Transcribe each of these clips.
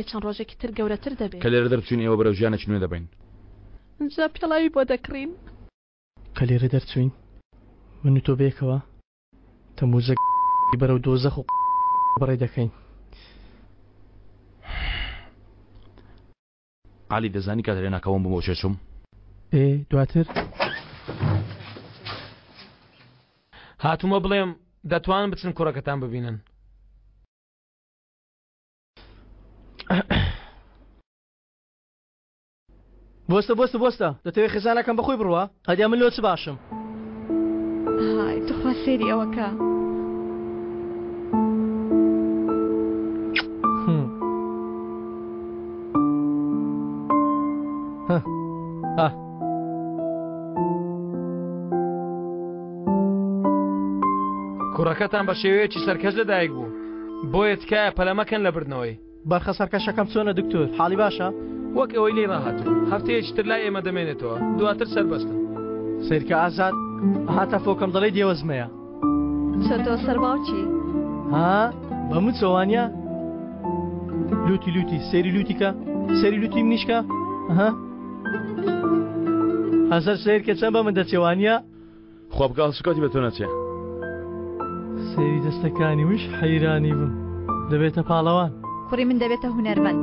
دوای چەند ڕۆژێکی تر گەورەتر دەبێ. کە لێرە دەرچووین ئێوە بەرەو ژیانێکی نوێ دەبەین. جا پێڵاوی بۆ دەکڕین. کە لێرە دەرچووین من و تۆ بەیەکەوە تەموزە بەرەو دۆزەخ و بەڕێ دەکەین. عەلی دەزانی کاتێ لەناکاوم بووم بۆ کوێ چووم؟ ئێ دواتر؟ هاتوومە بڵێم دەتوانن بچن کوڕەکەتان ببینن. بۆستە بۆستە بۆستە دەتەوێت خێزانەکەم بەخۆی بڕوا هەدیا من لۆ چ باشم های توخوا سێری ئەوەکە کوڕەکەتان بە شێوەیەکی سەرکەش لەدایک بوو بۆیە تکایە پەلەمەکەن لە بردنەوەی بەرخە سەرکەشەکەم چۆنە دکتۆر حاڵی باشە؟ وەک ئەوەی لێی ڕاهاتوو هەفتەیەکی تر لای ئێمە دەمێنێتەوە دواتر سەربەستن. سەیرکە ئازاد هاتە فۆکەم دەڵێی دێوەزمەیە. چۆتەوە سەر باوکی. ها بە من چۆوانە؟ لوتی لوتی سەیری لوتی کە سەیری لوتی منیش کە ها ئازاد سەیرکە چەند بە من دەچێوانە؟ خوا بکا هەڵسوکەوتی بە تۆ نەچێ. سەیری دەستەکانی وش حەیرانی بم دەبێتە پاڵەوان. کوڕی من دەبێتە هونەرمەند.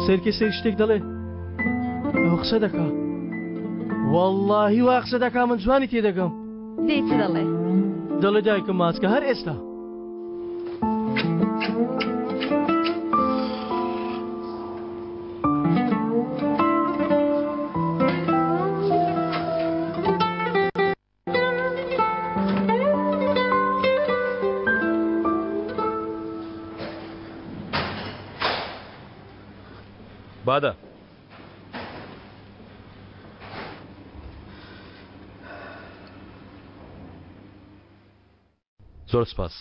سەیرکە سەیر شتێک دەڵێ ئەوە قسە دەکا وەڵڵاهی وا قسە دەکا من جوانی تێدەگەم. دەی چ دەڵێ؟ دەڵێ دایکم ماچکە هەر ئێستا. بادە. زۆر سپاس.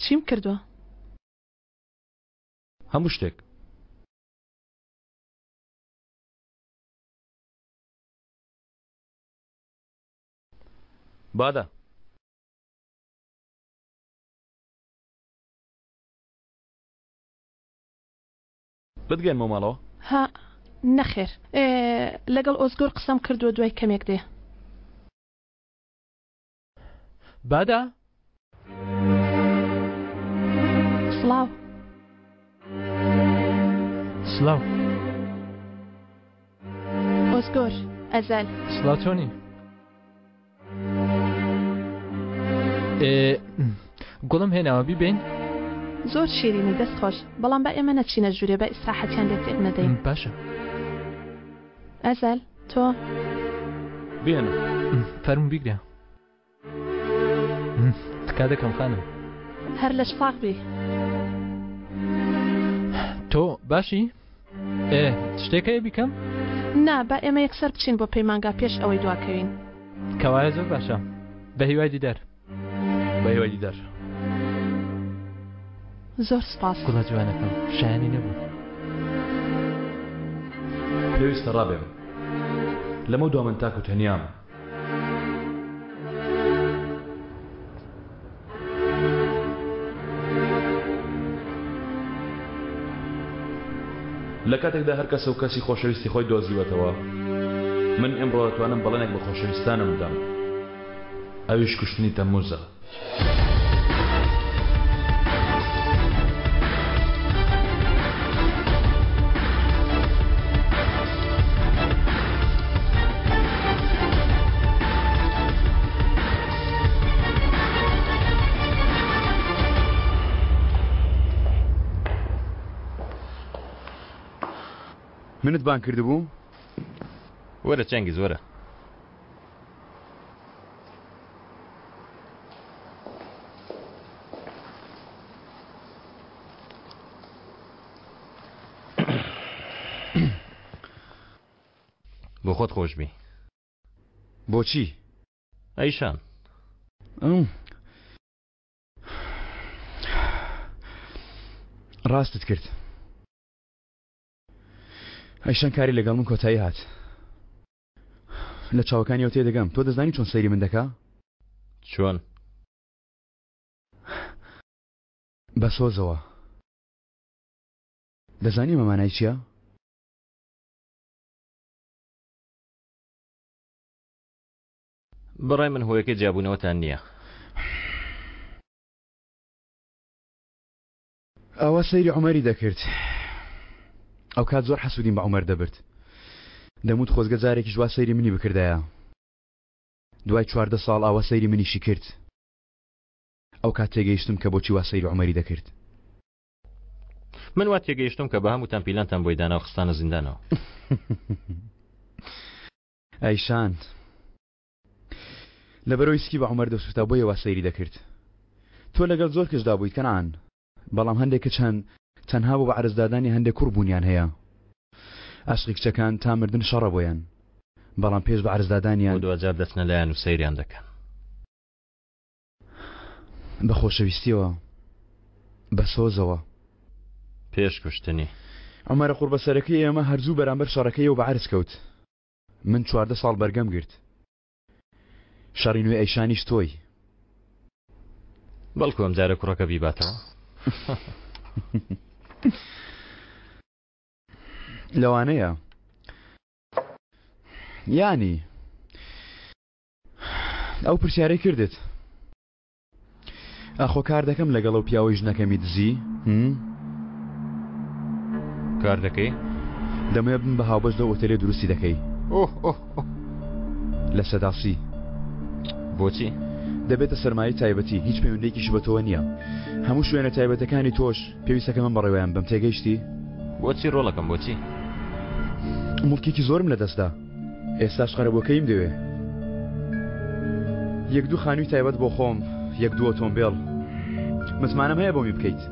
چیم کردووە؟ هەموو شتێک. بادە. بتگەیەنمەوە ماڵەوە؟ ها، نەخێر. لەگەڵ ئۆزگۆر قسەم کردووە دوای کەمێک دێ. بادە. سڵاو. سڵاو. ئۆزگۆر، ئەزەل. سڵاو چۆنی؟ گوڵم هێناوە بیبین؟ زۆر شیرینی دەست خۆش بەڵام با ئێمە نەچینە ژوورێ با ئیسراحەتیان لێ تێک نەدەین. باشە. ئەزەل تۆ؟ بێنە. فەرموو بیگرە. تکا دەکەم خانم. هەر لەش ساغ بی. تۆ باشی؟ ئێ شتێک هەیە بیکەم؟ نا با ئێمە یەکسەر بچین بۆ پەیمانگا پێش ئەوەی دواکەوین. کەوایە زۆر باشە. بە هیوای دیدار. بە هیوای دیدار. زۆر سپاس. گوڵە جوانەکەم شایانی نەبوو. پێویستە ڕابێم. لەمەو دوا من تاک و تەنیام. لە کاتێکدا هەر کەسە و کەسی خۆشەویستی خۆی دۆزیوەتەوە، من ئیمڕۆ دەتوانم بەڵێنێک بە خۆشەویستانم بدەم، ئەویش کوشتنی تەمموزە. منت بانگ کردبوو؟ وەرە چەنگیز وەرە. بۆ خۆت خۆش بی. بۆچی؟ ئەیشان. ڕاستت کرد. ئەیشان کاری لەگەڵ من کۆتایی هات. لە چاوەکانیەوە تێدەگەم تۆ دەزانی چۆن سەیری من دەکا؟ چۆن؟ بە سۆزەوە. دەزانی ئەمە مانای چییە؟ بەڕای من هۆیەکەی جیابوونەوەتان نییە. ئەوە سەیری عومەری دەکرد. ئەوکات زۆر حەسوودیم بە عومەر دەبرد. دەموت خۆزگە جارێکیش وا سەیری منی بکردایە. دوای 14 ساڵ ئاوا سەیری منیشی کرد. ئەوکات تێگەیشتم کە بۆچی وا سەیری عومەری دەکرد. من وا تێگەیشتم کە بە هەمووتان پیلانتان بۆی دانا و خستانە زیندانەوە. ئەیشان لەبەرەوەی سکی بە عومەر دەسوتا بۆیە وا سەیری دەکرد. تۆ لەگەڵ زۆر کچدا بوویت کەنعان، بەڵام هەندێک کچ هەن تەنها بۆ بە عەرزدادانی هەندێک کوڕ بوونیان هەیە. ئاشقی کچەکان تا مردن شەڕە بۆیان، بەڵام پێش بە عەرزدادانیان. بۆ دواجار دەچنە لایان و سەیریان دەکەن. بە خۆشەویستیەوە، بە سۆزەوە. پێش کوشتنی. عومەرە قوڕبەسەرەکەی ئێمە هەر زوو بەرامبەر شەڕەکەی و بە عەرز کەوت. من 14 ساڵ بەرگەم گرت. شەڕی نوێ ئەیشانیش تۆی. بەڵکو ئەمجارە کوڕەکە بیباتەوە. لەوانەیە. یانی ئەو پرسیارەی کردت. ئاخۆ کار دەکەم لەگەڵ ئەو پیاوەی ژنەکەمی دزی؟ هم؟ کار دەکەی؟ دەمەوێ بم بە هاوبەش لەو ئۆتێلەی دروستی دەکەی. ئۆه ئۆه ئۆه. 30%. بۆچی؟ دەبێتە سەرمایەی تایبەتی، هیچ پەیوەندییەکیشی بە تۆوە نییە. هەموو شوێنە تایبەتەکانی تۆش پێویستە کە من بەڕێوەیان بەم، تێگەیشتی؟ بۆچی ڕۆڵەکەم بۆچی؟ موڵکێکی زۆرم لەدەستدا. ئێستاش قەرەبووەکەیم دەوێ. یەک دوو خانووی تایبەت بۆ خۆم، یەک دوو ئۆتۆمبێل. متمانەم هەیە بۆمی بکەیت.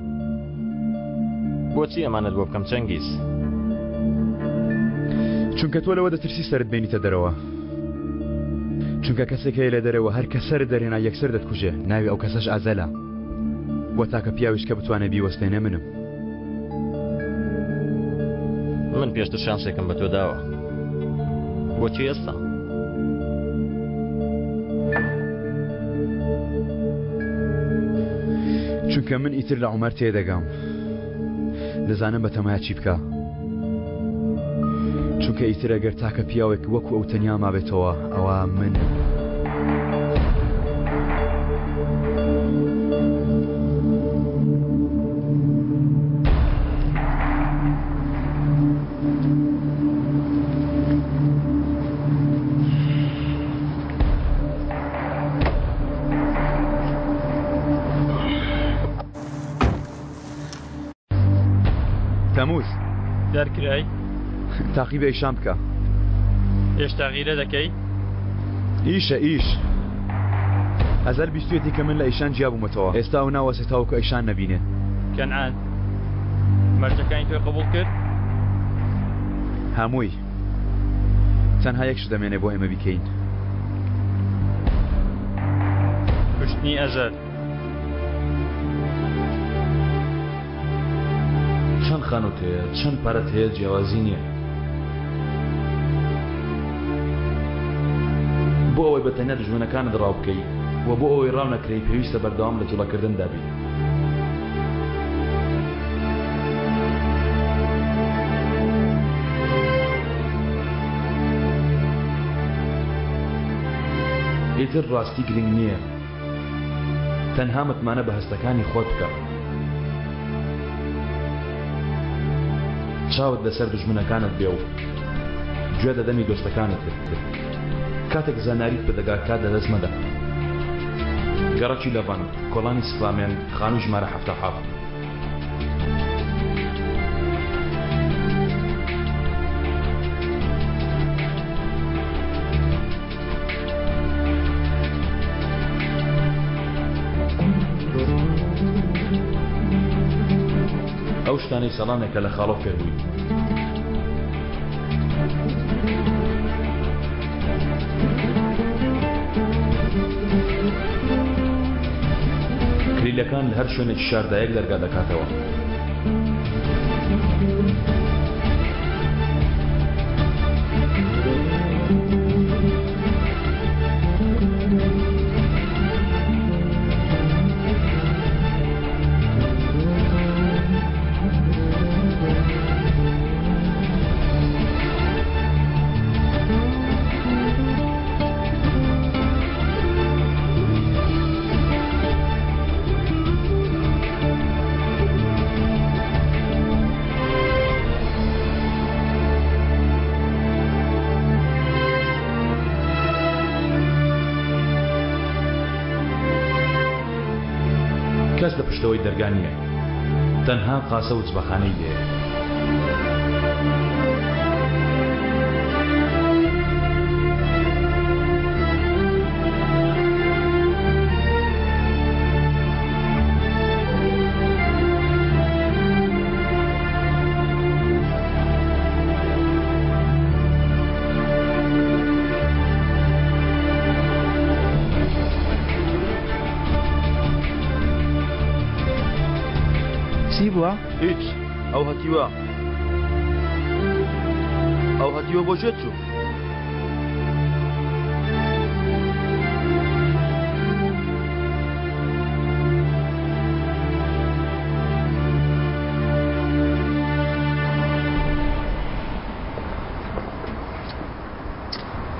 بۆچی ئەمانەت بۆ بکەم چەنگیز؟ چونکە تۆ لەوە دەترسی سەرت بێنیتە دەرەوە. چونکە کەسێک هەیە لە دەرەوە هەر کە سەرت دەرهێنا یەکسەر دەتکوژێ، ناوی ئەو کەسەش ئازەلە. وە تاکە پیاویش کە بتوانێ بیوەستێنێ منم. من پێشتر شانسێکم بە تۆ داوە. بۆچی ئێستا؟ چونکە من ئیتر لە عومەر تێدەگەم. دەزانم بەتەمایە چی بکا. چونکە ئیتر ئەگەر تاکە پیاوێک وەکو ئەو تەنیا مابێتەوە ئەوە منم. تەموز. دەرکرای؟ تاقیبی ئەیشان بکە. هێشتا غیرە دەکەی؟ ئیشە ئیش. ئەزەل بیستویەتی کە من لە ئەیشان جیا بوومەتەوە. ئێستا ئەو ناوەسێ تاوەکو ئەیشان نەبینێ. کەنعان مەرجەکانی تۆی قبوڵ کرد؟ هەمووی. تەنها یەک شت دەمێنێ بۆ ئێمە بیکەین. کوشتنی ئەزەل. چەند خانووت هەیە، چەند پارەت هەیە جیاوازی نییە. بۆ ئەوەی بە تەنیا دوژمنەکانت ڕاو بکەی و بۆ ئەوەی ڕاو نەکرێی پێویستە بەردەوام لە جوڵەکردندا بیت. ئیتر ڕاستی گرنگ نییە. تەنها متمانە بە هەستەکانی خۆت بکە. چاوت لەسەر دوژمنەکانت بێ و گوێ لە دەمی دۆستەکانت بێ. کاتێک زانیاریت پێدەگا کات لەدەست مەدە. گەڕەکی لەڤەن، کۆڵانی سکلامێن، خانووی ژمارە 77. ئەو شتانەی ساڵانێکە لە خاڵۆ فێر بووی. کلیلەکان لە هەر شوێنێکی شاردا یەک دەرگا دەکاتەوە. کەس لە پشتەوەی دەرگا نییە. تەنها قاسە و جبەخانەی لێیە. چی بووە؟ هیچ ئەو هەتیوە ئەو هەتیوە بۆ کوێ چوو؟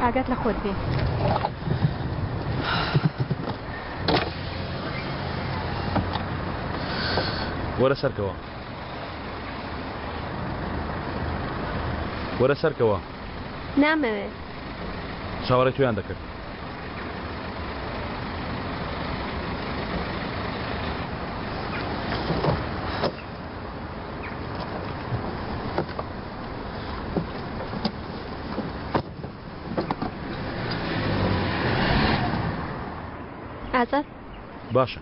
ئاگات لە خۆت بێ. وەرە سەرکەوە. وەرە سەرکەوە. نامەوێ. چاوەڕێی تۆیان دەکرد. ئازاد باشە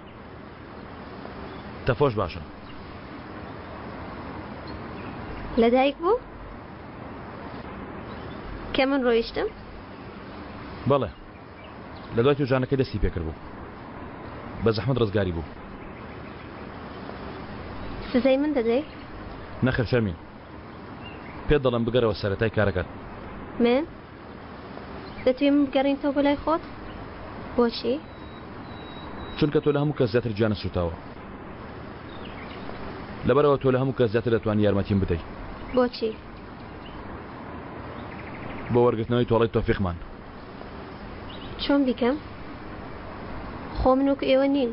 تەفۆش باشە لەدایک بوو کە من ڕۆیشتم بەڵێ لە دوای توێژانەکەی دەستی پێکرد بوو بە زەحمەت ڕزگاری بوو سزای من دەدەی؟ نەخێر شەرمین پێت دەڵێم بگەرەوە سەرەتای کارەکەت. من؟ دەتوێ من بگەڕێنیتەوە بۆ لای خۆت؟ بۆچی؟ چونکە تۆ لە هەموو کەس زیاتر گیانت سووتاوە. لەبەرئەوە تۆ لە هەموو کەس زیاتر دەتوانی یارمەتیم بدەی. بۆچی؟ بۆ وەرگرتنەوەی تۆڵەی تۆفیقمان. چۆن بیکەم؟ خۆ من وەکو ئێوە نیم.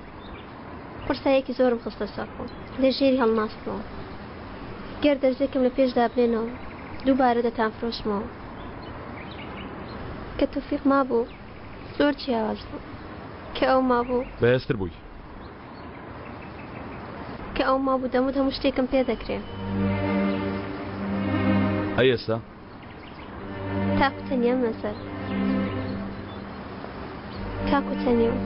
قورساییەکی زۆرم خستە سەر خۆم. لە ژێری هەڵناستمەوە. گەر دەرزێکم لە پێش دابنێنەوە، دووبارە دەتانفرۆشمەوە. کە تۆفیق مابوو، زۆر جیاواز بوو. کە ئەو مابوو. بەهێزتر بووی. کە ئەو مابوو دەموت هەموو شتێکم پێ دەکرێ. ئەی ئێستا؟ تاک و تەنیام لەسەر. تاک و تەنیام.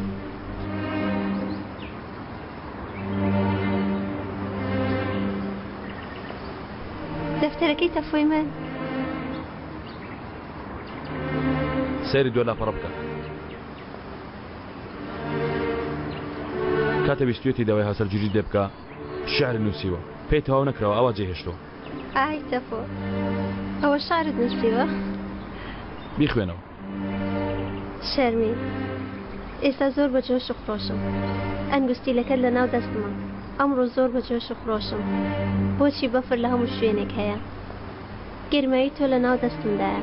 دەفتەرەکەی تەفۆی من. سەیری دو لاپەڕە بکە. کاتێ ویستویەتی داوای هاوسەرگیریت لێ بکا شیعری نووسیوە پێی تەواو نەکراوە ئاوا جێی هێشتووە. ئای تەفۆ ئەوە شعرت نووسیوە؟ بیخوێنەوە. شەرمین ئێستا زۆر بە جۆش و خرۆشم ئەنگوستیلەکەت لە ناو دەستمە ئەمڕۆ زۆر بە جۆش و خرۆشم بۆچی بەفر لە هەموو شوێنێک هەیە گەرمایی تۆ لە ناو دەستمدایە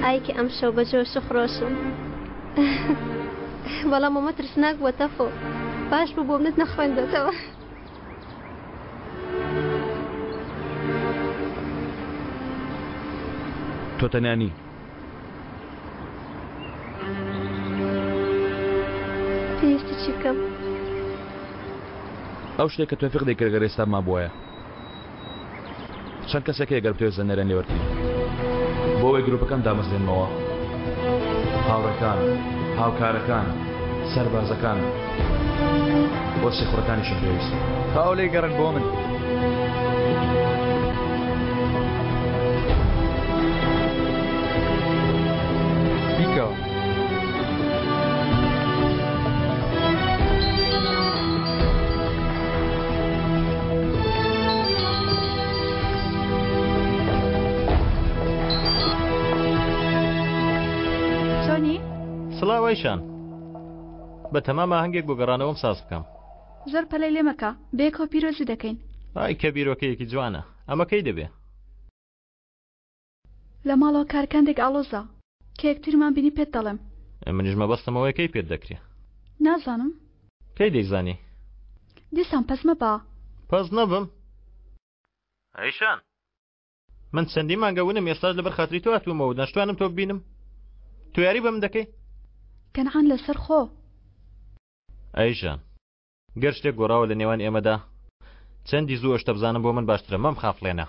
ئای کە ئەمشەو بە جۆش و خرۆشم بەڵام ئەمە ترسناک بووە تەفۆ باش بوو بۆ منت نەخوێندۆتەوە. تۆ تەنیا نی. پێویستە چی بکەم؟ ئەو شتێک کە تۆفیق دەیکرد گەر ئێستا مابووایە. چەند کەسێک هەیە گەر بتەوێت زەنەریان لێ وەرگری. بۆ ئەوەی گروپەکان دامەزرێنمەوە، هاوڕێکان، هاوکارەکان، سەربازەکان و سیخوڕەکانیشم پێویستە. تەواو لێی گەڕێن بۆ من. بیکەوە. چۆنی؟ سڵاو ئەیشان بە تەمام ئاهەنگێک بۆ گەڕانەوەم ساز بکەم. زۆر پەلەی لێ مەکە بەیەکەوە پیرۆزی دەکەین. ئای کە بیرۆکەیەکی جوانە ئەمە کەی دەبێ؟ لە ماڵەوە کارەکان دێک ئاڵۆزە. کە یەکترمان بینی پێت دەڵێم. منیش مەبەستم ئەوەیە کەی پێت دەکرێ؟ نازانم. کەی دەیزانی؟ دیسان پەز مەبە. پەز نەبم؟ ئەیشان من چەندین مانگە ونم ئێستاش لەبەر خاتری تۆ هاتوومەوە و ناشتوانم تۆ ببینم؟ تۆ یاری بە من دەکەی؟ کەنعان لەسەر خۆ. ئەیشان. گەر شتێک گۆڕاوە لە نێوان ئێمەدا چەندی زوو ئەو شتە بزانم بۆ من باشترە مەم خافڵێنە.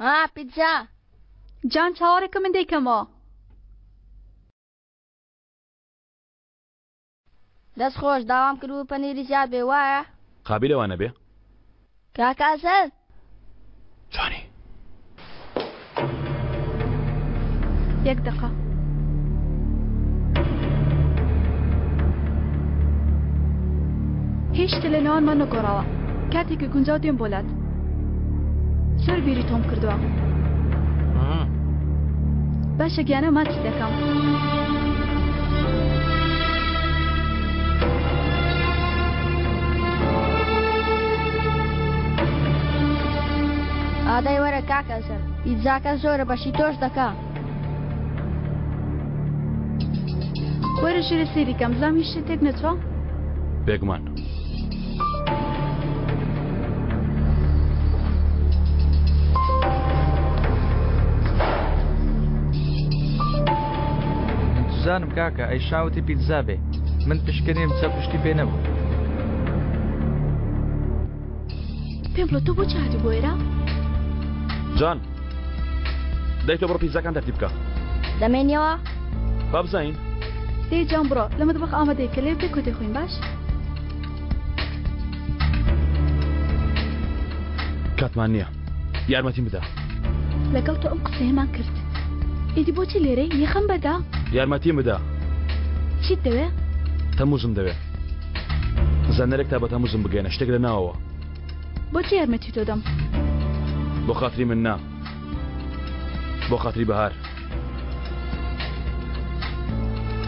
ها پیتزا. جان چاوەڕێکە من دەیکەمەوە. دەست خۆش داوام کردبوو پەنیری زیاد بێ وایە؟ قابیلە وا نەبێ؟ کاکە ئەزهەر. جوانی. یەک دەقە. هیچ شتێ لە نێوانمان نەگۆڕاوە کاتێکی گونجاو دێم بۆ لات زۆر بیری تۆم کردووە باشە گیانە ماچت دەکەم. ئادەی وەرە کاکە ئەزهەر پیتزاکە زۆرە بەشی تۆش دەکا. وەرە ژوورێ سەیری کەم بزانم هیچ شتێ تێک نەچووە. بێگومان. من چزانم کاکە ئەی شاوتی پیتزا بێ من پشکنیم چەک شتی پێ نەبوو. پێم بڵێ تۆ بۆچی هاتی بۆ ئێرە؟ جان دەی تۆ بڕۆ پیتزاکان تەرتیب بکە. دەمێنیەوە؟ با بزانین. دەی جان بڕۆ لە مەتبەخ ئامادەی کە لێ پێکەوە دەیخۆین باش؟ کاتمان نییە یارمەتیم بدە. لەگەڵ تۆ ئەم قسەیەمان کرد ئیدی بۆچی لێرەی یەخەم بەردە؟ یارمەتیم بدە. چیت دەوێ؟ تەموزم دەوێ. زەنەرێک تا بە تەموزم بگەێنە شتێک لە ناوەوە. بۆچی یارمەتی تۆ دەم؟ بۆ خاتری من نا بۆ خاتری بەهار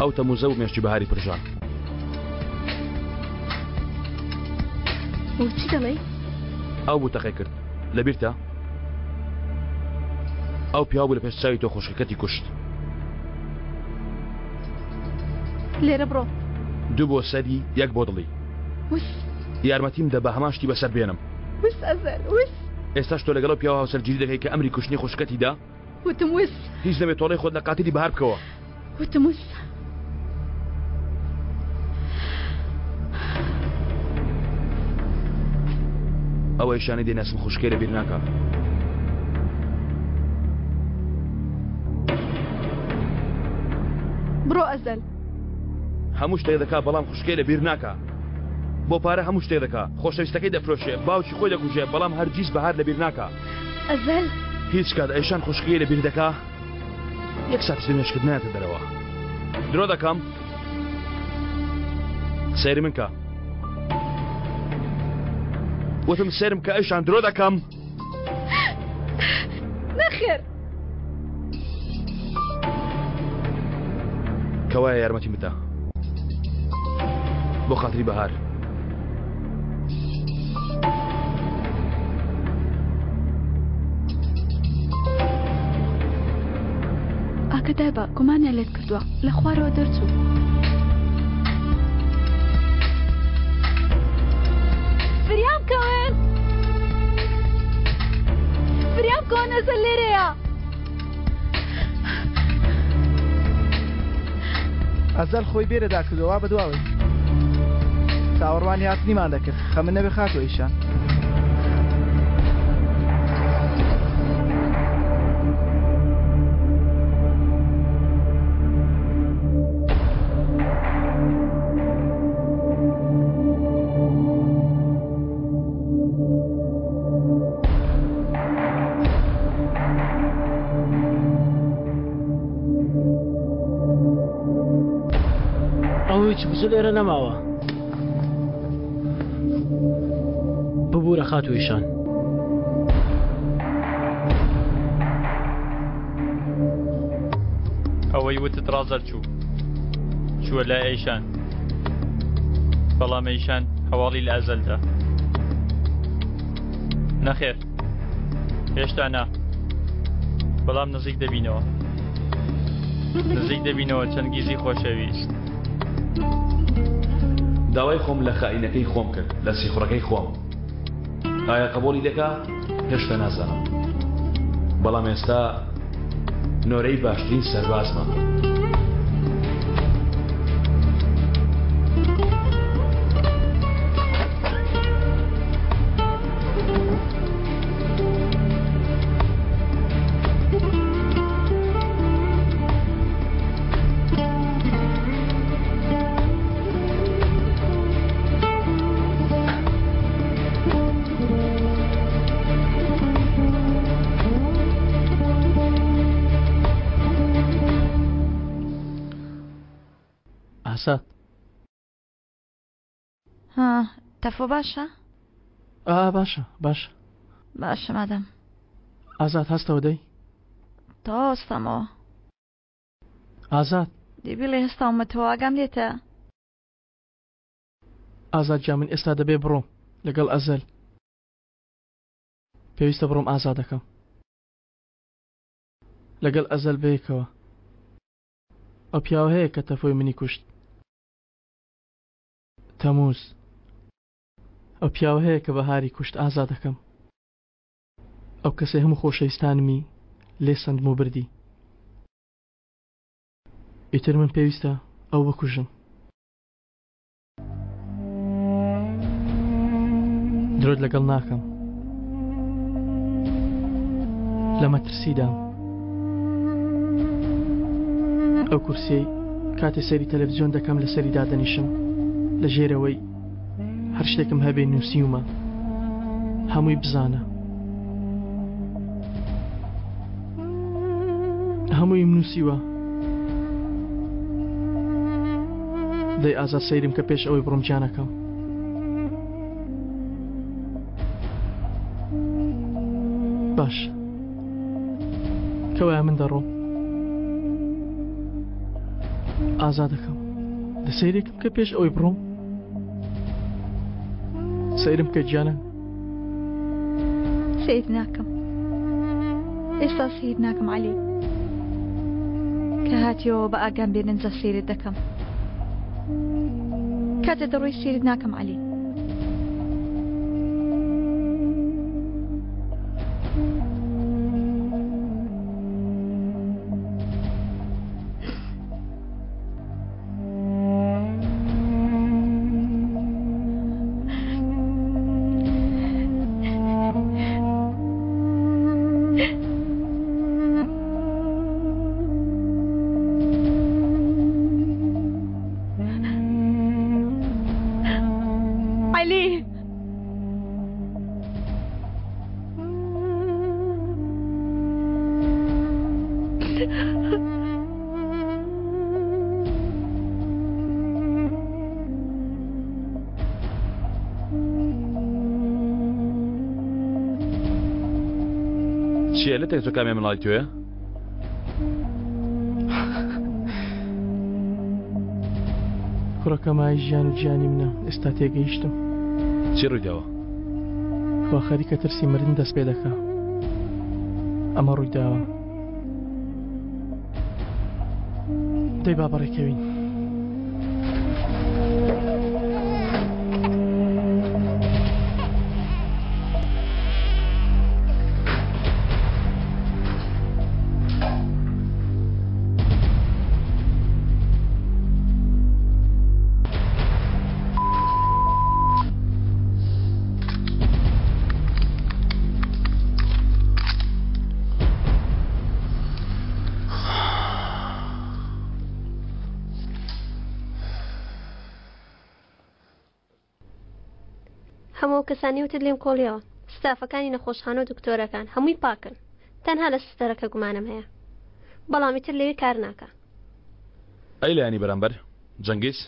ئەو تەموزە و مێشکی بەهاری پرژان. و چی دەڵێی؟ ئەو بوو تەقەی کرد لەبیرتە؟ ئەو پیاو بوو لە پێش چاوی تۆ خوشکەکەتی کوشت. لێرە بڕۆ. دوو بۆ سەری یەک بۆ دڵی. وس. یارمەتیم دە بە هەمان شتی بەسەر بێنم. وس ئەزەل وس. ئێستاش تۆ لەگەڵ ئەو پیاوە هاوسەرگیری دەکەی کە ئەمری کوشتنی خوشکەتی دا؟ وتم وس. هیچ نەبێ تۆڵەی خۆت لە قاتیلی بەهار بکەوە. وتم وس. ئەوە ئیشانەی دەیناسم خوشکەی لەبیر ناکا. بڕۆ ئەزەل. هەموو شتێک دەکا بەڵام خوشکەی لەبیر ناکا. بۆ پارە هەموو شتێک دەکا. خۆشەویستەکەی دەفرۆشێ، باوکی خۆی دەکوژێ، بەڵام هەرگیز بەهار لەبیر ناکا. ئەزەل. هیچ کات ئەیشان خوشکەکەی لەبیر دەکا؟ یەک ساتیش لە مێشکت نایەتە دەرەوە. درۆ دەکەم؟ سەیری من کە. وتم سەیرم کە ئەیشان درۆ دەکەم. نەخێر. کەوایە یارمەتیم بدە. بۆ خاتری بەهار. ئاگادار بە گومانیان لێت کردووە لە خوارەوە دەرچوو. فریام کەون فریام کەون ئەزەل لێرەیە. ئەزەل خۆی بێرەدا کردووە وا بەدواوەی. چاوەڕوانی هاتنیمان دەکرد خەمت نەبێ خاتوو ئەیشان. ئەو هیچ بزە لێرە نەماوە ببوورە خاتوو ئیشان. ئەوەی وتت ڕاست دەرچوو چووە لای ئەیشان بەڵام ئەیشان هەواڵی لە ئەزەلدا نەخێر هێشتا نا بەڵام نزیک دەبینەوە نزیک دەبینەوە چەندگیزی خۆشەویست داوای خۆم لە خائینەکەی خۆم کرد لە سیخوڕەکەی خۆم ئایا قبوڵی دەکا هێشتا نازانم بەڵام ئێستا نۆرەی باشترین سەربازمە. ئازاد. ها تەفۆ باشە؟ ئا باشە باشە. باشە مادام. ئازاد هەستەوە دەی. تەواو هەستامەوە. ئازاد. دەی بڵێ هەستاومەتەوە ئاگام لێتە. ئازاد گیان من ئێستا دەبێ بڕۆم لەگەڵ ئەزەل. پێویستە بڕۆم ئازادەکەم. لەگەڵ ئەزەل بەیەکەوە. ئەو پیاوە هەیە کە تەفۆی منی کوشت. تەمووز. ئەو پیاوە هەیە کە بەهاری کوشت ئازادەکەم. ئەو کەسەی هەموو خۆشەویستانمی لێ سەندم و بردی. ئیتر من پێویستە ئەو بکوژم. درۆت لەگەڵ ناکەم. لە مەترسیدام. ئەو کورسیەی کاتێ سەیری تەلەفزیۆن دەکەم لەسەری دادەنیشم لە ژێرەوەی هەر شتێکم هەبێ نووسیومە هەمووی بزانە هەموویم نووسیوە دەی ئازاد سەیرم کە پێش ئەوەی بڕۆم گیانەکەم باش کەوایە من دەڕۆم ئازادەکەم دە سەیرێکم کە پێش ئەوەی بڕۆم سەیرم کە گیانە سیر ناکەم ئێستا سیر ناکەم علی کە هاتیەوە بە ئاگام بێنن جا سیرت دەکەم کاتێ دەڕۆی سیرت ناکەم علی عەلی. چییە لە تێک تۆ کامێ مناڵی تۆیە؟ کوڕەکە مای ژیان و گیانی منە ئێستا تێگەیشتم. چی ڕوویداوە؟ وا خەریکە ترسی مردن دەست پێ دەکا. ئەمە ڕوویداوە. دەی با بەڕێکەوین. هەموو ئەو کەسانەی وتت لێم کۆڵیەوە ستافەکانی نەخۆشخانە و دکتۆرەکان هەمووی پاکن تەنها لە سستەرەکە گومانم هەیە بەڵام ئیتر لەوێ کار ناکا. ئەی لایەنی بەرامبەر؟ جەنگیز؟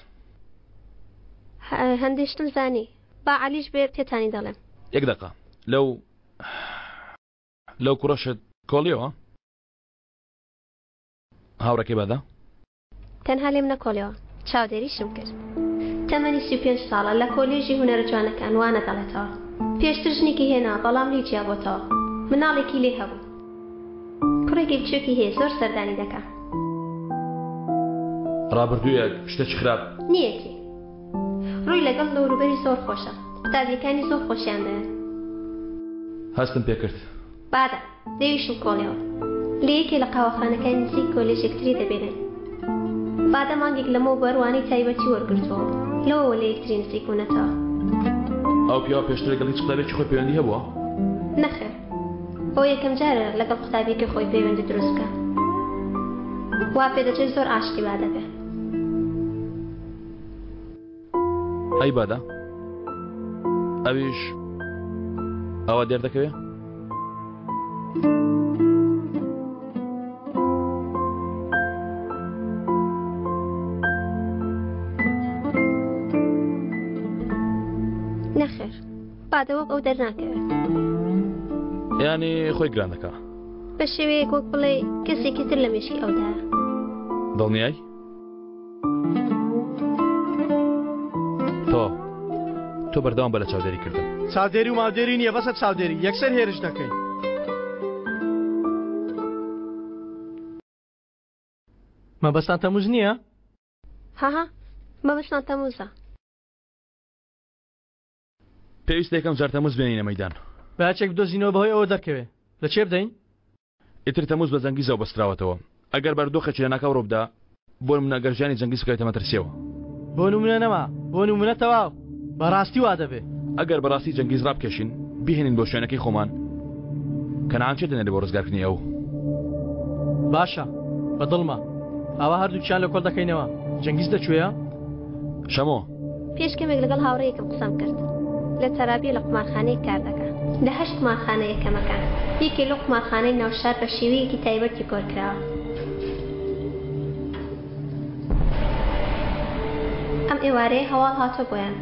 هەندێ شتم زانی با عەلیش بێ پێتانی دەڵێم. یەک دەقە لەو لەو کوڕەشت کۆڵیەوە؟ هاوڕێکەی بادە؟ تەنها لێم نەکۆڵیەوە چاودێریشم کرد. تەمەنی 35 ساڵە لە کۆلێژی هونەرە جوانەکان وانە دەڵێتەوە. پێشتر ژنێکی هێناوە بەڵام لێی جیابۆتەوە. مناڵێکی لێ هەبوو. کوڕێکی بچووکی هەیە زۆر سەردانی دەکا. ڕابردوویەک شتێکی خراپ. نییەتی. ڕووی لەگەڵ دەوروبەری زۆر خۆشە. قوتابییەکانی زۆر خۆشیان دەوێ. هەستم پێکرد. بادە. لەویشم کۆڵیەوە. لە یەکێ لە قاوەخانەکانی نزیک کۆلێژ یەکتری دەبینن. بادە مانگێک لەمەوبەر وانەی تایبەتی وەرگرتووە و لەوەوە لە یەکتری نزیک بوونەتەوە. ئەو پیاوە پێشتر لەگەڵ هیچ قوتابیەکی خۆی پەیوەندی هەبووە؟ نەخێر. بۆ یەکەم جارە لەگەڵ قوتابیەکی خۆی پەیوەندی دروست بکا. وا پێدەچێت زۆر عاشقی بادە بێ. ئەی بادە؟ ئەویش ئەوە دەردەکەوێ؟ سادە وەک ئەو دەرناکەوێت. یانی خۆی گران دەکا. بە شێوەیەک وەک بڵێ کەسێکی تر لە مێشکی ئەودایە. دڵنیای؟ تەواو تۆ بەردەوام بە لە چاودێری کردن. چاودێری و ماودێری نییە بەسە چاودێری یەکسەر هێرش دەکەین. مەبەستان تەموز نییە؟ هاها مەبەستمان تەموزە. پێویستە یەکەم جار تەموز بێنینە مەیدان. با یەکێک بدۆزینەوە بەهۆی ئەوە دەرکەوێ. لە کێ بدەین؟ ئیتر تەموز بە جەنگیزەوە بەستراوەتەوە. ئەگەر بارودۆخێکی لەناکاو ڕووبدا، بۆ نمونە ئەگەر ژیانی جەنگیز بکەوێتە مەترسیەوە. بۆ نمونە نەما، بۆ نمونە تەواو. بەڕاستی وا دەبێ. ئەگەر بەڕاستی جەنگیز ڕابکێشین، بیهێنین بۆ شوێنەکەی خۆمان، کەنعان چێ دەنێرێ بۆ ڕزگارکردنی ئەو؟ باشە، بە دڵمە. ئاوا هەردووکیان لە کۆڵ دەکەینەوە. جەنگیز لە کوێیە؟ شەمۆ. پێش کەمێک لەگەڵ هاوڕێیەکم قسەم کرد. لە تەرابیە لە قومارخانەیەک کار دەکا. لە هەشت قومارخانە یەکەمەکان. یەکێ لەو قومارخانەی ناوشار بە شێوەیەکی تایبەت دیکۆر کراوە. ئەم ئێوارەیە هەواڵ هاتووە بۆیان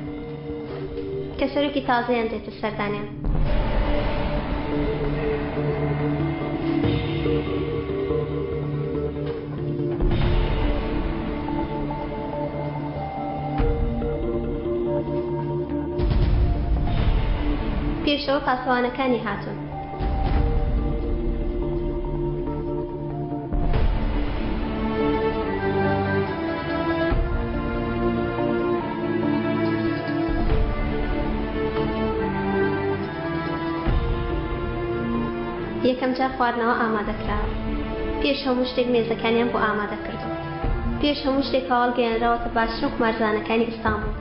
کە سەرۆکی تازەیان دێتە سەردانیان. پێشەوە پاسەوانەکانی هاتوون. یەکەم جار خواردنەوە ئامادە کراوە. پێش هەموو شتێک مێزەکانیان بۆ ئامادە کردووە. پێش هەموو شتێک هەواڵ گەیەنراوەتە باشترین قومارزانەکانی ئیستانبوڵ.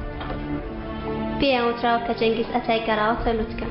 پێیان وتراوە کە جەنگیز ئەتای گەڕاوەتە لوتکە.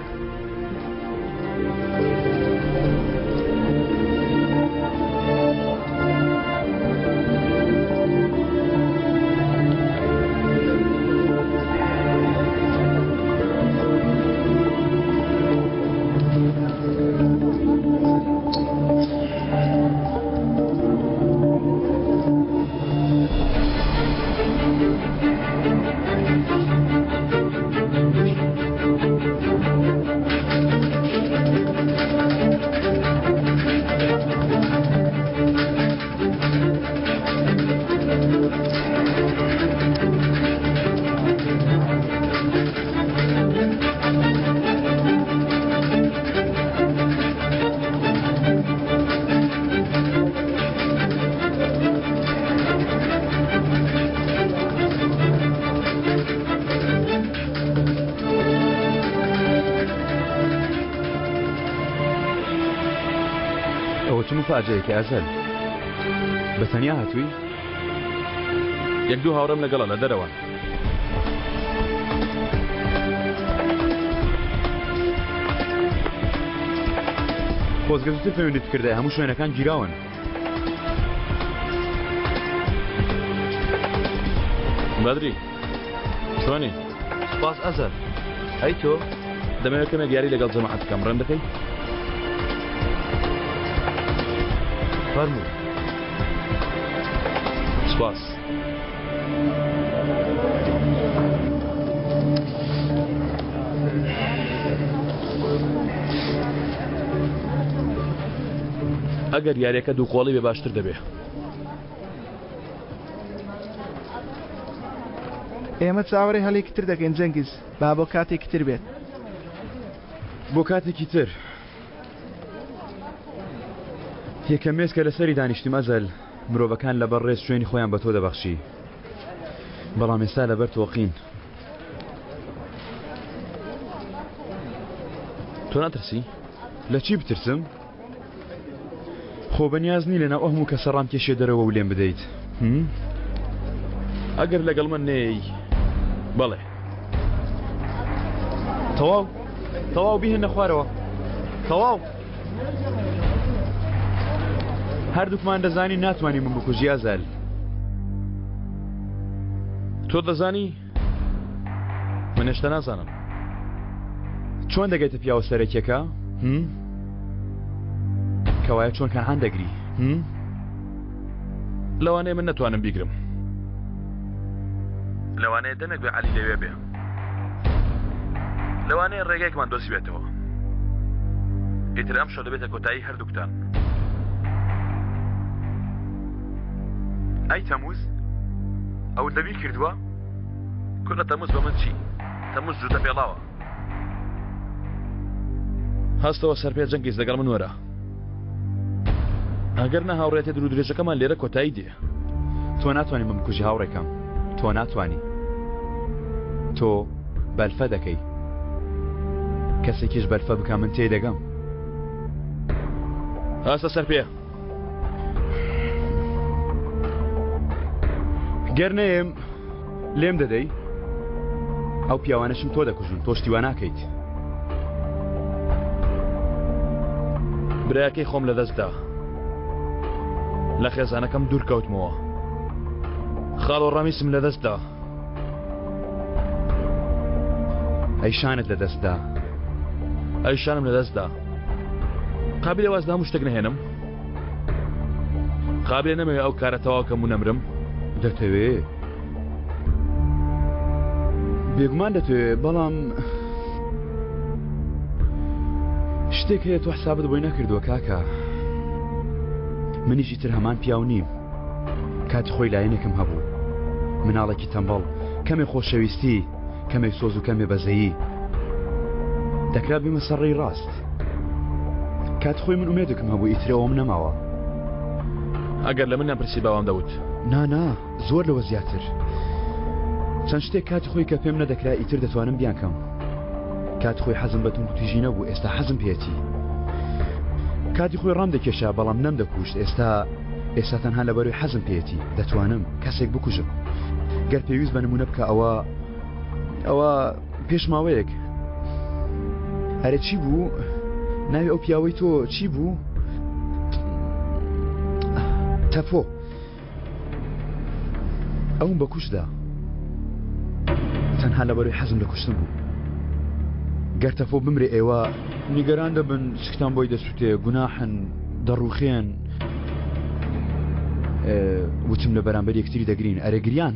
ئەوە چ مفاجەیەکی ئەزەل بە تەنیا هاتووی؟ یەک دوو هاوڕێم لەگەڵە لە دەرەوەن. خۆزگە زووتر پەیوەندیت بکردایە هەموو شوێنەکان گیراون. بەدری چۆنی؟ سوپاس ئەزەل ئەی تۆ؟ دەمەوێت کەمێک یاری لەگەڵ جەماعەت بکەم ڕێم دەکەی؟ فەرموو. سوپاس. ئەگەر یاریەکە دوو قۆڵی بێ باشتر دەبێ. ئێمە چاوەڕێی هەلێکی تر دەکەین جەنگیز، با بۆ کاتێکی تر بێت. بۆ کاتێکی تر. یەکەم مێز کە لەسەری دانیشتم ئەزەل، مرۆڤەکان لەبەر ڕێز شوێنی خۆیان بە تۆ دەبەخشی. بەڵام ئێستا لەبەر تۆقین. تۆ ناترسی؟ لە چی بترسم؟ خۆ بەنیاز نی لەناو ئەو هەموو کەسە ڕامکێشیە دەرەوە و لێم بدەیت هم؟ ئەگەر لەگەڵ من نێی بەڵێ. تەواو تەواو بیهێنە خوارەوە تەواو هەردووکمان دەزانین ناتوانی من بکوژی ئازال. تۆ دەزانی من هێشتا نازانم. چۆن دەگەیتە پیاوە سەرەکیەکە؟ هم؟ کەوایە چۆن کەنعان دەگری؟ هم؟ لەوانەیە من نەتوانم بیگرم. لەوانەیە دەمێک بێ عەلی لەوێ بێ. لەوانەیە ڕێگایەکمان دۆزیبێتەوە. ئیتر ئەمشەو دەبێتە کۆتایی هەردووکتان. ئەی تەموز؟ ئەوت لەبیر کردووە؟ کورە تەموز بە من چی؟ تەموز جووتە پێڵاوە. هەستەوە سەرپێ جەنگیز لەگەڵ من وەرە. ئەگەر نا هاوڕێتە دوور و درێژەکەمان لێرە کۆتایی دێ. تۆ ناتوانی بمکوژی هاوڕێکەم تۆ ناتوانی. تۆ بەلفە دەکەی. کەسێکیش بەلفە بکا من تێی دەگەم. هەستە سەر پێ. گەر نەیەم لێم دەدەی؟ ئەو پیاوانەشم تۆ دەکوژن تۆ شتی وا ناکەیت. برایەکەی خۆم لەدەست دا. لە خێزانەکەم دوور کەوتمەوە. خاڵۆ ڕەمیسم لەدەست دا. ئەی شانت لەدەست دا. ئەی شانم لەدەست دا. قابلە واز لە هەموو شتێک نەهێنم؟ قابلە نەمەوێ ئەو کارە تەواو کەم و نەمرم؟ دەتەوێ؟ بێگومان دەتەوێ بەڵام شتێک هەیە تۆ حسابت بۆی نەکردووە کاکە منیش ئیتر هەمان پیاو نیم کاتی خۆی لایەنێکم هەبوو مناڵێکی تەمبەڵ کەمێ خۆشەویستی کەمێک سۆز و کەمێ بەزەیی دەکرا بێمە سەر ڕێی ڕاست کات خۆی من ئومێدێکم هەبوو ئیتر ئەوەم نەماوە. ئەگەر لە منیان پرسی باوام دەوت. نا نا زۆر لەوە زیاتر. چەند شتێک کاتی خۆی کە پێم نەدەکرا ئیتر دەتوانم بیانکەم. کاتی خۆی حەزم بە توندوتیژی نەبوو ئێستا حەزم پێیەتی. کاتی خۆی ڕام دەکێشا بەڵام نەمدەکوشت ئێستا ئێستا تەنها لەبەرەوەی حەزم پێیەتی دەتوانم کەسێک بکوژم. گەر پێویست بە نمونە بکە ئەوە ئەوە پێش ماوەیەک ئەرێ چی بوو ناوی ئەو پیاوەی تۆ چی بوو تەپۆ ئەوم بە کوشتدا تەنها لەبەروی حەزم لە کوشتن بوو گەر تەفۆ بمرێ ئێوە نیگەران دەبن سکتان بۆی دەسووتێ گوناحن دەڕوخێن وتم لە بەرامبەر یەکتری دەگرین ئەرێ گریان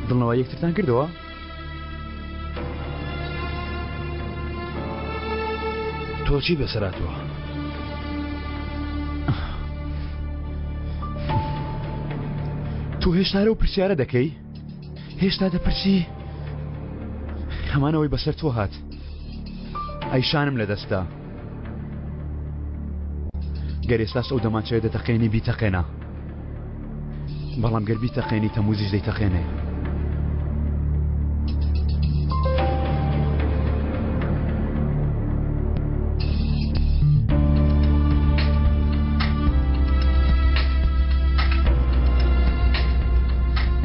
دڵنەوە یەکترتان کردەوە؟ تۆ چی بەسەراتوە؟ تۆ هێشتا لەو پرسیارە دەکەی؟ هێشتا دەپرسی؟ هەمانەوەی بەسەر تۆ هات ئەیشانم لەدەستدا گەر ئێستاش ئەو دەمانچەیە دەتەقێنی بیتەقێنە بەڵام گەر بیتەقێنی تەموزیش دەیتەقێنێ.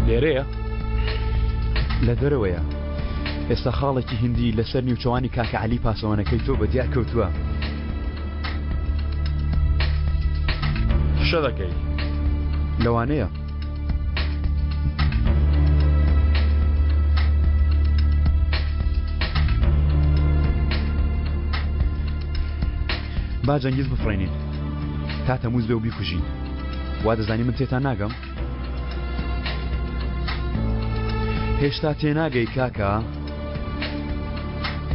لێرەیە؟ لە دەرەوەیە. ئێستا خاڵێکی هندی لەسەر نیوچەوانی کاکە عەلی پاسەوانەکەی تۆ بە دیار کەوتووە. فشە دەکەی. لەوانەیە. با جەنگیز بفڕێنین تا تەموز بێ و بیکوژین. وا دەزانی من تێتان ناگەم؟ هێشتا تێناگەی کاکە؟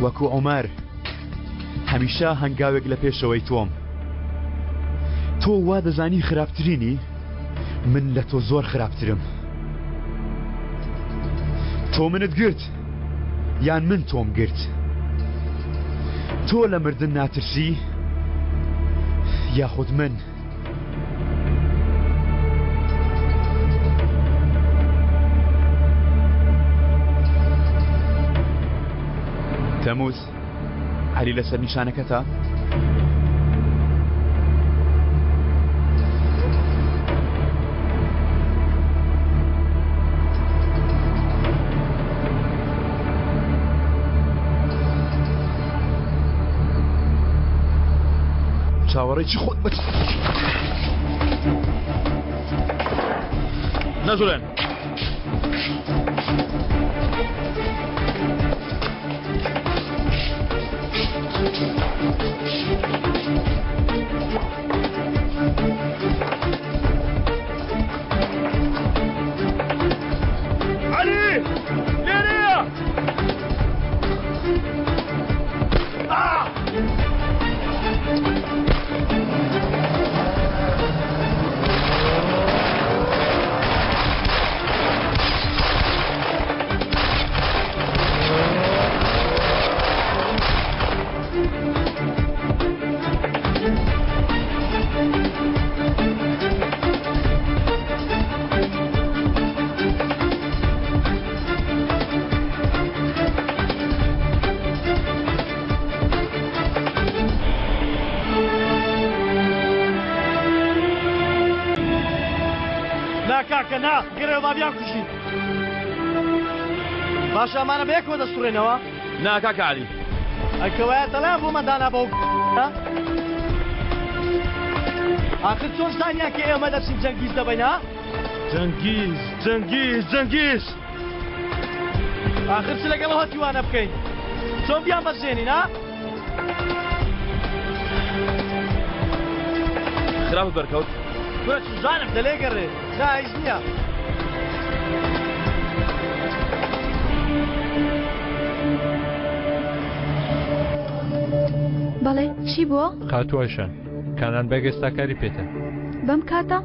وەکو عومەر هەمیشە هەنگاوێک لە پێشەوەی تۆم. تۆ وا دەزانی خراپترینی؟ من لە تۆ زۆر خراپترم. تۆ منت گرت یان من تۆم گرت؟ تۆ لە مردن ناترسی یاخود من؟ تەموز عەلی لەسەر نیشانەکەتە؟ چاوەڕێی چی خۆت بچ نەجوڵێن. عەلی لێرەیە. کاکە نا گەرەوە با بیانکوژین. باشە ئەمانە بەیەکەوە دەسوڕێنەوە؟ نا کاکە عەلی. ئەی کەوایە تەڵەیان بۆمان دانا بەو ئاخر چۆن زانیان کە ئێمە دەچین جەنگیز دەبەین ها؟ جەنگیز جەنگیز جەنگیز ئاخر چ لەگەڵ هەتیوانە بکەین چۆن بیان بەزێنین ها؟ خراپت بەرکەوت؟ کورە چوزانم دەلێ گەڕێ نا هیچ نییە. بەڵێ چی بووە؟ خاتوو ئایشان کانان بەگ ئێستا کاری پێتە. بەم کاتە؟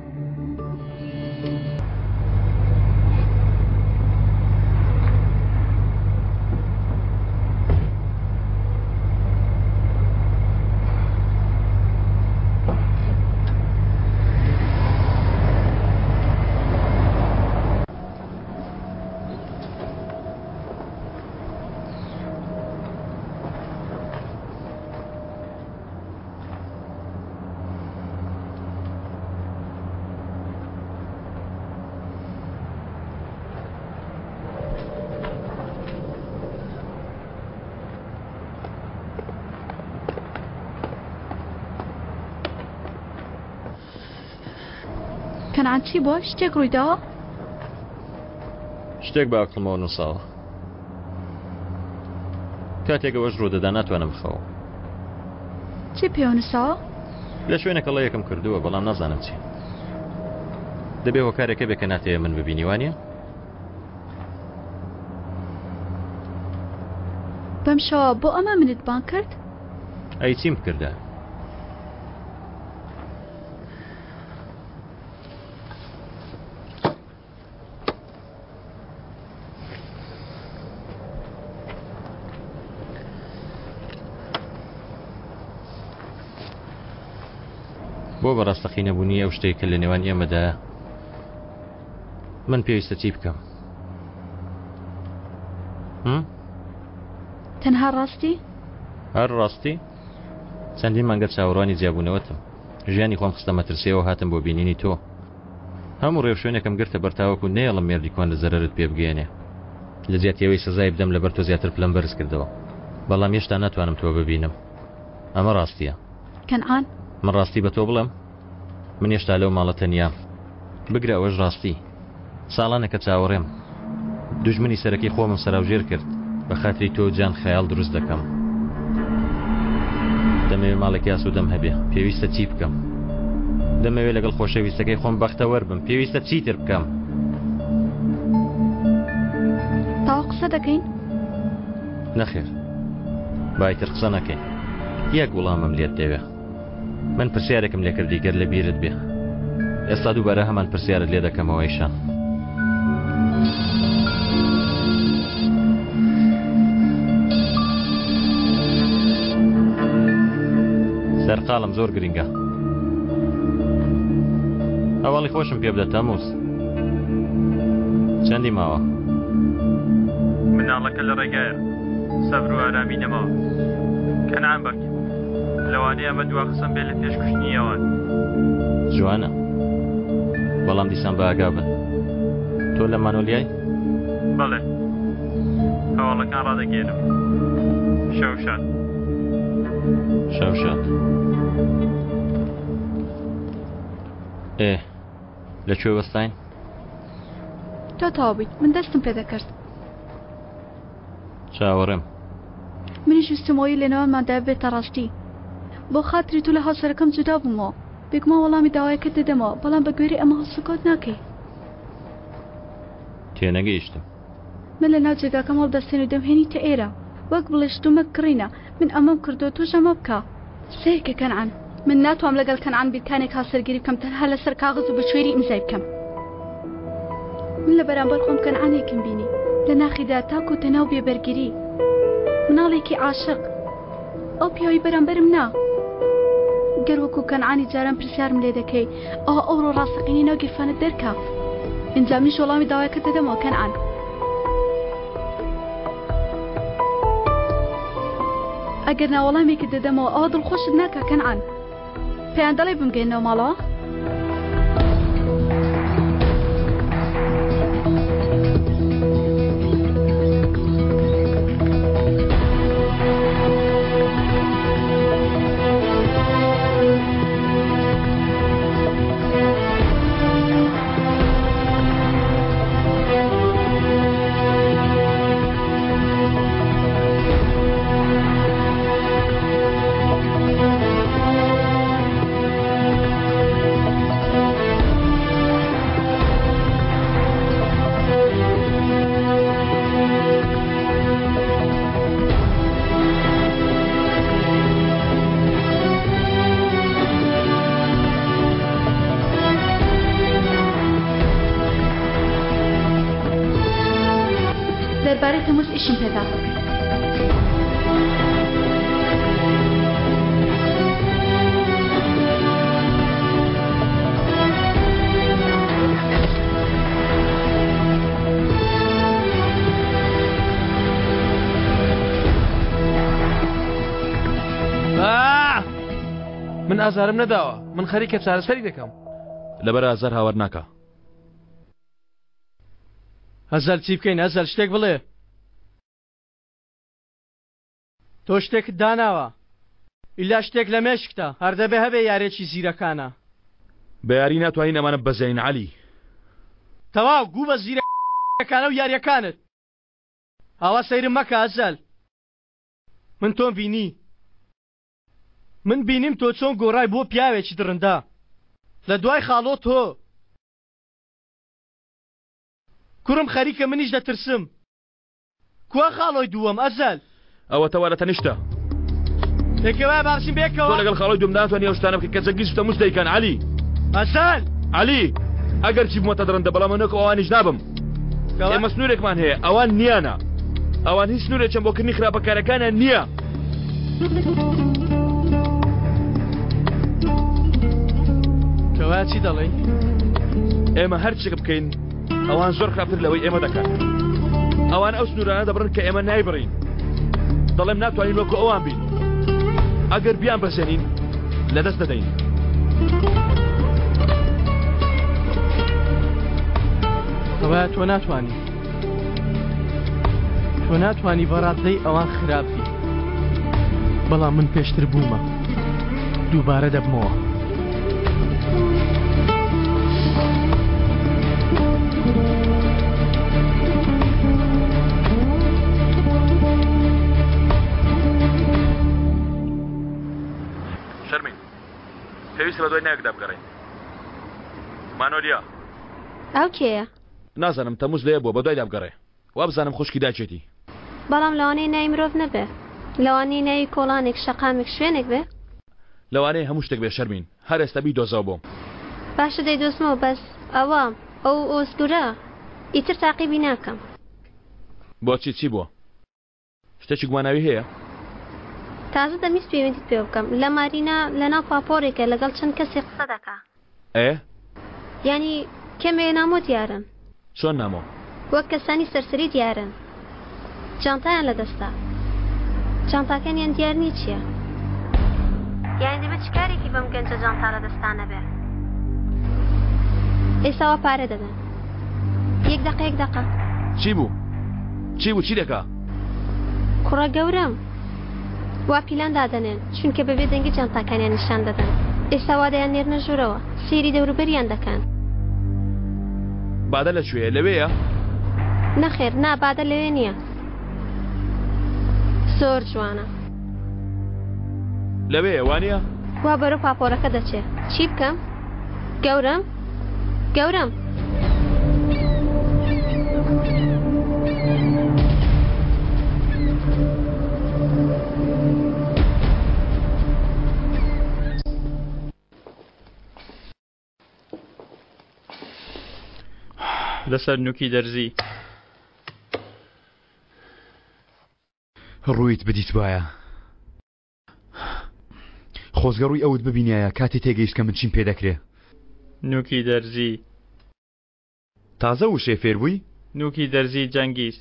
کەنعان چی بووە؟ شتێک ڕوویداوە؟ شتێک بە ئەقڵمەوە نووساوە. کاتێک ئەوەش ڕوودەدا ناتوانم بخەوم. چی پێوە نووساوە؟ لە شوێنێک هەڵەیەکم کردووە بەڵام نازانم چی. دەبێ هۆکارێک هەبێ کە ناتەوێ من ببینی وانە؟ بەم شەوە بۆ ئەمە منت بانگ کرد؟ ئەی چیم بکردە؟ بۆ بە ڕاستەقینەبوونی ئەو شتێک کە لە نێوان ئێمەدا من پێویستە چی بکەم؟ تەنها ڕاستی؟ هەر ڕاستی؟ چەندین مانگە چاوەڕوانی جیابوونەوەتم ژیانی خۆم خستە مەترسیەوە هاتم بۆ بینینی تۆ هەموو ڕێوشوێنێکم گرتە بەر تاوەکو نەیەڵم مێردی کۆن لە زەرەرت پێ بگەیەنێ. لە جیاتی ئەوەی سزای بدەم لەبەر تۆ زیاتر پلەم بەرز کردەوە. بەڵام هێشتا ناتوانم تۆ ببینم. ئەمە ڕاستییە. کەنعان. من ڕاستی بە تۆ بڵێم؟ من هێشتا لەو ماڵە تەنیام. بگرە ئەوەش ڕاستی. ساڵانێکە چاوەڕێم. دوژمنی سەرەکی خۆمم سەراوژێر کرد. بە خاتری تۆ جان خەیاڵ دروست دەکەم. دەمەوێ ماڵێکی ئاسوودەم هەبێ. پێویستە چی بکەم؟ دەمەوێ لەگەڵ خۆشەویستەکەی خۆم بەختەوەر بم. پێویستە چیتر بکەم؟ تەواو قسە دەکەین؟ نەخێر. با ئیتر قسە نەکەین. یەک وڵامم لێت دەوێ. من پرسیارێکم لێکردی گەر لە بیرت بێ. ئێستا دووبارە هەمان پرسیارت لێ دەکەمەوە ئیشان. سەرقاڵم زۆر گرنگە. هەواڵی خۆشم پێ بدە تەموز. چەندی ماوە؟ مناڵەکە لە ڕێگایە. سەبر و ئارامی نەماوە. کەنعان بەگ. لەوانەیە ئەمە دوا قسەم بێ لە پێش کوشتنی ئەوان. جوانە. بەڵام دیسان بە ئاگا بن. تۆ لە مانۆلیای؟ بەڵێ. هەواڵەکان ڕادەگەیەنم. شەو شاد. شەو شاد. ئێ لە کوێ وەستاین؟ تۆ تەواو بوویت من دەستم پێ دەکرد. چاوەڕێم. منیش ویستم ئەوەی لەنێوانماندا ببێتە ڕاستی. بۆ خاتری تۆ لە هاوسەرەکەم جودا بوومەوە. بێگومان وەڵامی داوایەکەت دەدەمەوە، بەڵام بە گوێرەی ئەمە هەڵسوکەوت ناکەی. تێنەگەیشتم. من لەناو جێگاکەم هەڵدەستێن و دەمهێنیتە ئێرە. وەک بڵێی شتومەک کڕینە. من ئەمەم کردووە، تۆش ئەمە بکە. سەیرکە کەنعان. من ناتوام لەگەڵ کەنعان بیرکانێک هاوسەرگیری بکەم تەنها لەسەر کاغەز و بە کوێری ئیمزای بکەم. من لە بەرامبەر خۆم کەنعانێکم بینی لە ناخیدا تاک و تەنها و بێبەرگری. مناڵێکی عاشق. ئەو پیاوی بەرامبەرم نا. گەر وەکو کەنعانی جاران پرسیارم لێ دەکەی ئەوە ئەوڕۆ ڕاستەقینەی ناو گیرفانت دەرکە. ئینجا منیش وەڵامی داوایەکەت دەدەمەوە کەنعان. ئەگەر ناوەڵامێکت دەدەمەوە ئەوە دڵخۆشت ناکا کەنعان. پێیان دەڵێ بمگەێنەوە ماڵەوە؟ دەربارەی تەموز ئیشم پێدا. من ئازارم نەداوە من خەریکە چارەسەری دەکەم لەبەر ئازار هاوار ناکە ئەزەل چی بکەین ئەزەل شتێک بڵێ تۆ شتێکت داناوە ئیلا شتێک لە مێشکتە هەر دەبێ هەبێ یارێکی زیرەکانە. بە یاری ناتوانین ئەمانە ببەزێنین عەلی. تەواو گوو بە زیرەکانە و یاریەکانت. ئاوا سەیرم مەکە ئەزەل. من تۆم بینی. من بینیم تۆ چۆن گۆڕای بۆ پیاوێکی دڕندە. لە دوای خاڵۆ تۆ. کوڕم خەریکە منیش دەترسم. کوا خاڵۆی دووەم ئەزەل؟ ئەوەتە وا لە تەنیشتە. پێکەوەیە با بچین بێکەوە. تۆ لەگەڵ خاڵۆی دووەم ناتوانی ئەو شتانە بکەی کە جەنگیز و تەموز دەیکەن عەلی. ئەزەل! عەلی! ئەگەرچی بوومەتە دڕندە بەڵام من وەک ئەوانیش نابم. ئێمە سنوورێکمان هەیە ئەوان نییانە. ئەوان هیچ سنوورێکیان بۆ کردنی خراپەکارەکانیان نییە. کەوایە چی دەڵێی؟ ئێمە هەرچێک بکەین ئەوان زۆر خراپتر لەوەی ئێمە دەکەن. ئەوان ئەو سنوورانە دەبڕن کە ئێمە نایبڕین. دەڵێم ناتوانین وەکو ئەوان بین. ئەگەر بیان بەزێنین لەدەست دەدەین. کەوایە تۆ ناتوانی تۆ ناتوانی بەڕادەی ئەوان خراپ بی. بەڵام من پێشتر بوومە دووبارە دەبمەوە. شەرمین پێویستە بەدوای ناوێکدا بگەڕێین. مانۆلیا. ئەو کێیە؟ نازانم تەموز لەوێ بووە بەدوایدا بگەڕێ. وابزانم خوشکی دایکێتی. بەڵام لەوانەیە ناوی مرۆڤ نەبێ. لەوانەیە ناوی کۆڵانێک، شەقامێک، شوێنێک بێ. لەوانەیە هەموو شتێک بێ شەرمین. هەر ئێستا بیدۆزەوە بۆم. باشە دەیدۆزمەوە بەس ئەوە ئەو ئۆزگورە ئیتر تاقیبی ناکەم. بۆچی چی بووە؟ شتێکی گوماناوی هەیە؟ تازە دەمویست پەیوەندیت پێوە بکەم. لە مارینا لەناو پاپۆرێکە لەگەڵ چەند کەسێک قسە دەکا. ئێ؟ یانی کەمێ نامۆ دیارن. چۆن نامۆ؟ وەک کەسانی سەرسەری دیارن. جانتایان لە دەستە. جانتاکانیان دیار نیە چیە؟ یانی دەبێ چ کارێکی بەم گەنجە جانتا لە دەستانە بێ؟ ئێستا وا پارە دەدەن. یەک دەقە یەک دەقە. چی بوو؟ چی بوو چی دەکا؟ کوڕە گەورەم وا پیلان دادەنێن چونکە بەبێ دەنگی جانتاکانیان نیشان دەدەن ئێستا وا دەیان نێرنە ژوورەوە سەیری دەوروبەریان دەکەن. بادە لە کوێیە لەوێیە؟ نەخێر نا بادە لەوێ نییە زۆر جوانە. لەوێیە وانییە؟ وا بەرەو پاپۆرەکە دەچێ چی بکەم؟ گەورەم؟ گەورەم؟ لەسەر نوکی دەرزی. ڕوویت بدیتبایە. خۆزگە ڕووی ئەوت ببینیایە کاتێ تێگەیشت کە من چیم پێ دەکرێ. نوکی دەرزی. تازە وشەی فێر بووی؟ نوکی دەرزی جەنگیز.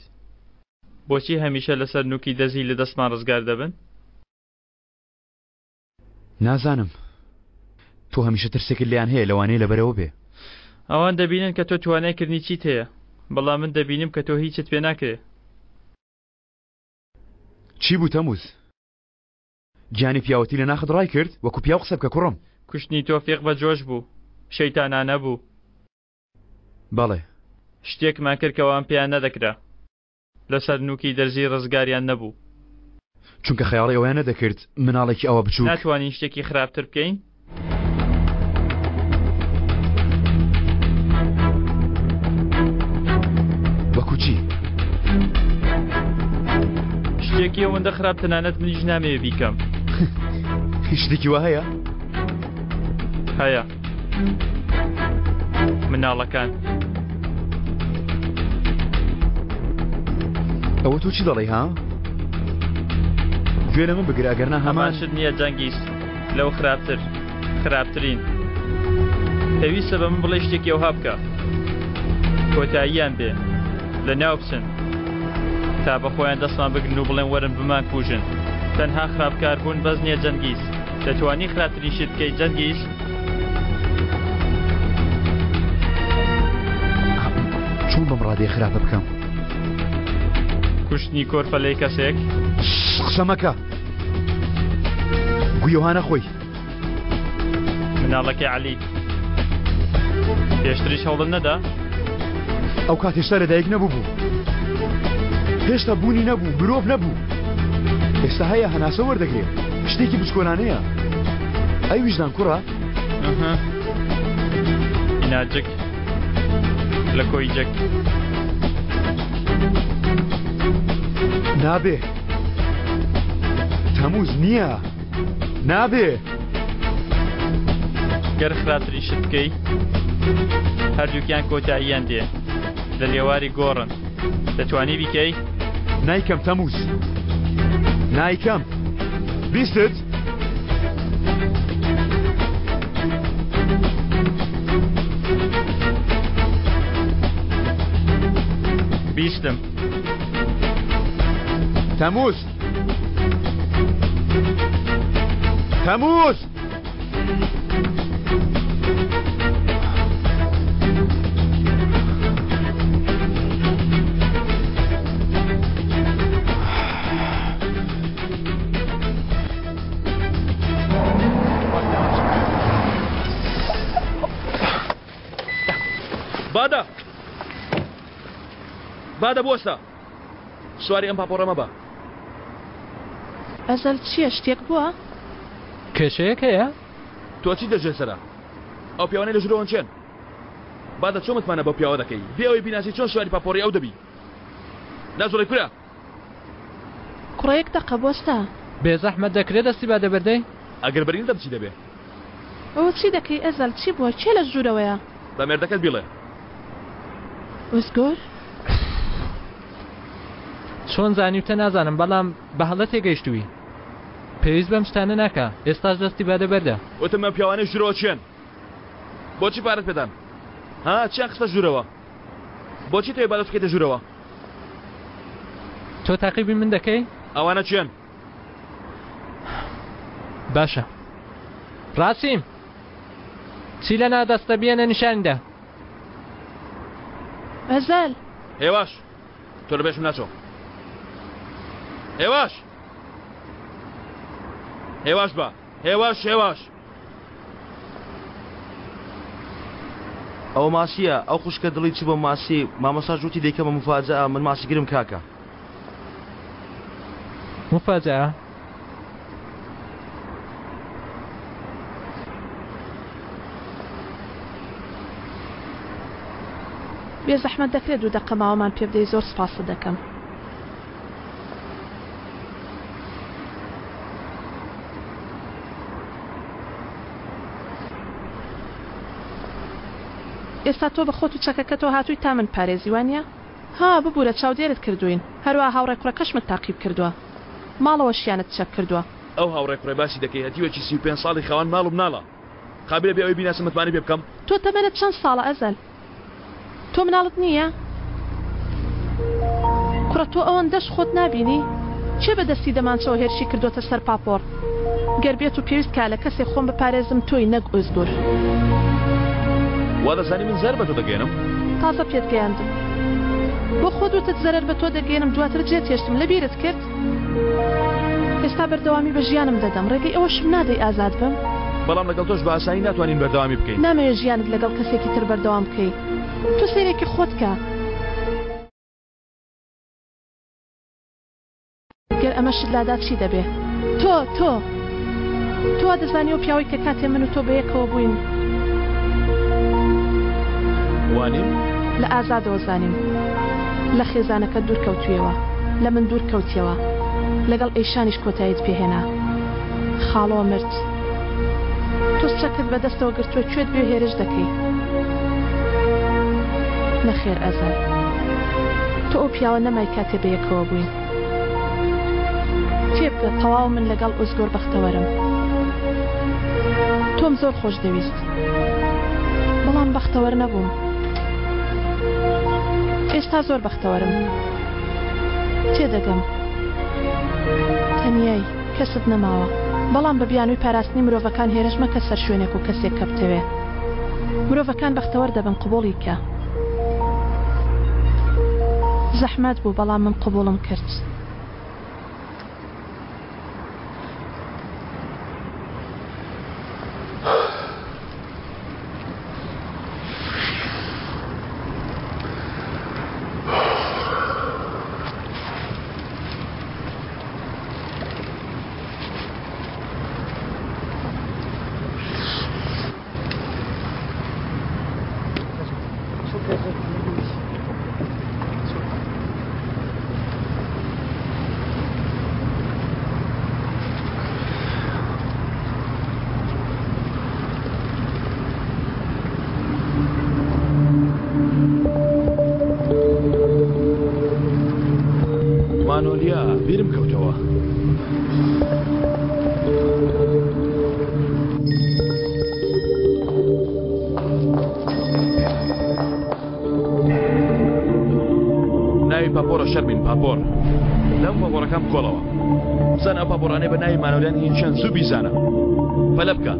بۆچی هەمیشە لەسەر نوکی دەزی لە دەستمان ڕزگار دەبن؟ نازانم. تۆ هەمیشە ترسێکت لێیان هەیە لەوانەیە لەبەرئەوە بێ. ئەوان دەبینن کە تۆ توانای کردنی چیت هەیە، بەڵام من دەبینم کە تۆ هیچت پێ ناکرێ. چی بوو تەموز؟ گیانی پیاوەتی لە ناخت ڕای کرد؟ وەکو پیاو قسە بکە کوڕم. کوشتنی تۆفیق بە جۆش بوو، شەیتانانە بوو. بەڵێ. شتێکمان کرد کە وام پێیان نەدەکرا. لەسەر نووکی دەرزی ڕزگاریان نەبوو. چونکە خەیاڵی ئەوەیان نەدەکرد مناڵێکی ئەوا بچووک. ناتوانین شتێکی خراپتر بکەین؟ وەکو چی؟ شتێکی ئەوەندە خراپ تەنانەت منیش نامەوێ بیکەم. شتێکی وا هەیە؟ هەیە. مناڵەکان. ئەوە تۆ چی دەڵێی ها؟ گوێ لە من بگرە ئەگەرنا هەمان شت نییە جەنگیز لەو خراپتر خراپترین پێویستە بە من بڵێ شتێکی ئەوها بکە کۆتاییان بێ لە ناو بچن تا بە خۆیان دەستمان بگرن و بڵێن وەرن بمان کوژن تەنها خراپکار بوون بەس نییە جەنگیز دەتوانی خراپترین شت بکەیت جەنگیز چۆن بەم ڕادەیە خراپە بکەم؟ کوشتنی کۆرپەلەی کەسێک؟ قسە مەکە گویۆهانە خۆی مناڵەکەی عەلی پێشتریش هەوڵت نەدا؟ ئەو کات هێشتا لەدایک نەبوو بوو هێشتا بوونی نەبوو مرۆڤ نەبوو ئێستا هەیە هەناسە وەردەگرێ شتێکی بچکۆلانەیە ئەی ویژدان کوڕە ئیناجک لە کۆی جەک نابێ تەموز نییە نابێ گەر خراپترین شت بکەی هەردووکیان کۆتاییان دێ لە لێواری گۆڕن دەتوانی بیکەی؟ نایکەم تەموز نایکەم بیستت؟ بیستم تەموز تەموز بادە بادە بوەستە سواری ئەم پاپۆڕە مەبە. ئەزەل چیە شتێک بووە؟ کێشەیەک هەیە؟ تۆ چیت لە ژێر سەرە؟ ئەو پیاوانەی لە ژوورەوەن کێن؟ بادە چۆن متمانە بەو پیاوە دەکەی؟ بێ ئەوەی بیناسی چۆن سواری پاپۆڕی ئەو دەبی؟ نازۆڵی کورە! کوڕە یەک دەقە بوەستە. بێزەحمەت دەکرێ دەستی بادە بەردەی؟ ئەگەر بەری نەدەم چی دەبێ؟ ئەوە چی دەکەی ئەزەل چی بووە کێ لە ژوورەوەیە؟ بە مێردەکەت بیڵێ. ئۆزگۆر؟ چۆن زانیوتە نازانم بەڵام بە هەڵە تێگەیشتووی. پێویست بەم شتانە ناکا ئێستاش دەستی بادە بەردە. وتم ئەم پیاوانەی ژوورەوە کێن؟ بۆچی پارەت پێدان؟ ها چیان خستە ژوورەوە؟ بۆچی تەوێ بادە بکەیتە ژوورەوە؟ تۆ تاقیبی من دەکەی؟ ئەوانە کێن؟ باشە ڕاسیم چی لە ناو دەستە بیەنە نیشانی دە. ئەزەل. هێواش تۆ لە بێشم ناچۆ هێواش هێواش بە هێواش هێواش. ئەوە ماسیە ئەو خوشکە دڵی چوو بە ماسی مامۆستاش وتی دەیکەمە موفاجەئە من ماسیگرم کاکە. موفاجەئە؟ بێزەحمەت دەکرێت دوو دەقە ماوەمان پێ بدەی زۆر سپاست دەکەم. ئێستا تۆ بە خۆت و چەکەکەتەوە هاتووی تا من پارێزی وانیە؟ ها ببورە چاودێرت کردووین هەروەها هاوڕێ کوڕەکەشمت تاقیب کردووە ماڵەوەشیانت چەک کردووە. ئەو هاوڕێ کوڕەی باسی دەکەی هەتیوێکی 35 ساڵی خاوەن ماڵ و مناڵە قابلە بێ ئەوەی بیناسم متمانەی پێ بکەم؟ تۆ تەمەنت چەند ساڵە ئەزەل؟ تۆ مناڵت نییە؟ کوڕە تۆ ئەوەندەش خۆت نابینی؟ کێ بە دەستی دەمانچەوە هێرشی کردۆتە سەر پاپۆڕ؟ گەر بێت و پێویست کا لە کەسێک خۆم بپارێزم تۆی نەک ئۆزگور. وا دەزانی من زەرەر بە تۆ دەگەیەنم؟ تازە پێت گەیاندم. بۆ خۆت وتت زەرەر بە تۆ دەگەیەنم دواتر جێت هێشتم لەبیرت کرد؟ ئێستا بەردەوامی بە ژیانم دەدەم، ڕێگەی ئەوەشم نادەی ئازاد بم؟ بەڵام لەگەڵ تۆش بە ئاسانی ناتوانین بەردەوامی بکەین. نامەوێ ژیانت لەگەڵ کەسێکی تر بەردەوام بکەی. تۆ سەیرێکی خۆت کە. گەر ئەمەشت لادا چی دەبێ؟ تۆ، تۆ. تۆ وا دەزانی ئەو پیاوەی کە کاتێ من و تۆ بەیەکەوە بووین. وانیم؟ لە ئازادەوە زانیم. لە خێزانەکەت دوور کەوتویەوە. لە من دوور کەوتیەوە. لەگەڵ ئەیشانیش کۆتاییت پێ هێنا. خاڵۆ مرد. تۆ چەکت بە دەستەوە گرتووە کوێت بێ هێرش دەکەی. نەخێر ئەزەل. تۆ ئەو پیاوە نەمای کاتێ بەیەکەوە بووین. تێبگە تەواو من لەگەڵ ئۆزگۆر بەختەوەرم. تۆم زۆر خۆش دەویست. بەڵام بەختەوەر نەبووم. ئێستا زۆر بەختەوەرم. تێدەگەم. تەنیای، کەست نەماوە. بەڵام بە بیانووی پاراستنی مرۆڤەکان هێرش مەکە سەر شوێنێک و کەسێک کە بتەوێ. مرۆڤەکان بەختەوەر دەبن قبوڵی کە. زەحمەت بوو بەڵام من قبوڵم کرد. مانۆلیا بیرم کەوتەوە. ناوی پاپۆرە شەرمین پاپۆر لەم پاپۆرەکان بکۆڵەوە بزانە ئەو پاپۆرانەی بە ناوی مانۆلیان هین چەند زوو بیزانە پەلە بکە.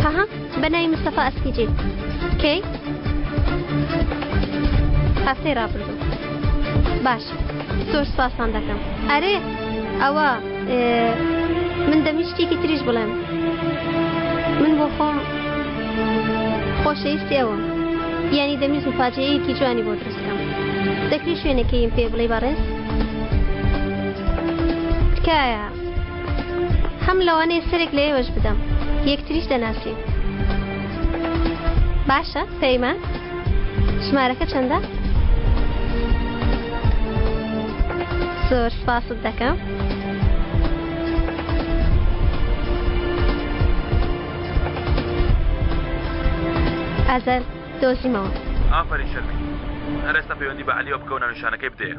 ها بە ناوی مستەفا ئەسکیجی کەی هەفتەی ڕابردوو باش زۆر سپاستان دەکەم ئەرێ ئەوە من دەمی شتێکی تریش بڵێم من بۆ خۆم خۆشەویستی ئەوم یانی دەمیست مفاجەیەکی جوانی بۆ دروست کەم دەکری شوێنەکەیم پێ بڵێ بەڕێز تکایە هەم لەوانەیە سەرێک لە ئێوەش بدەم یەکتریش دەناسین باشە پەیمان ژمارەکە چەندە؟ زۆر سپاست دەکەم. ئازەر دۆزیمەوە. ئافەرین شەرمین هەر ئێستا پەیوەندی بە عەلیەوە بکە و ناونیشانەکەی بدەیە.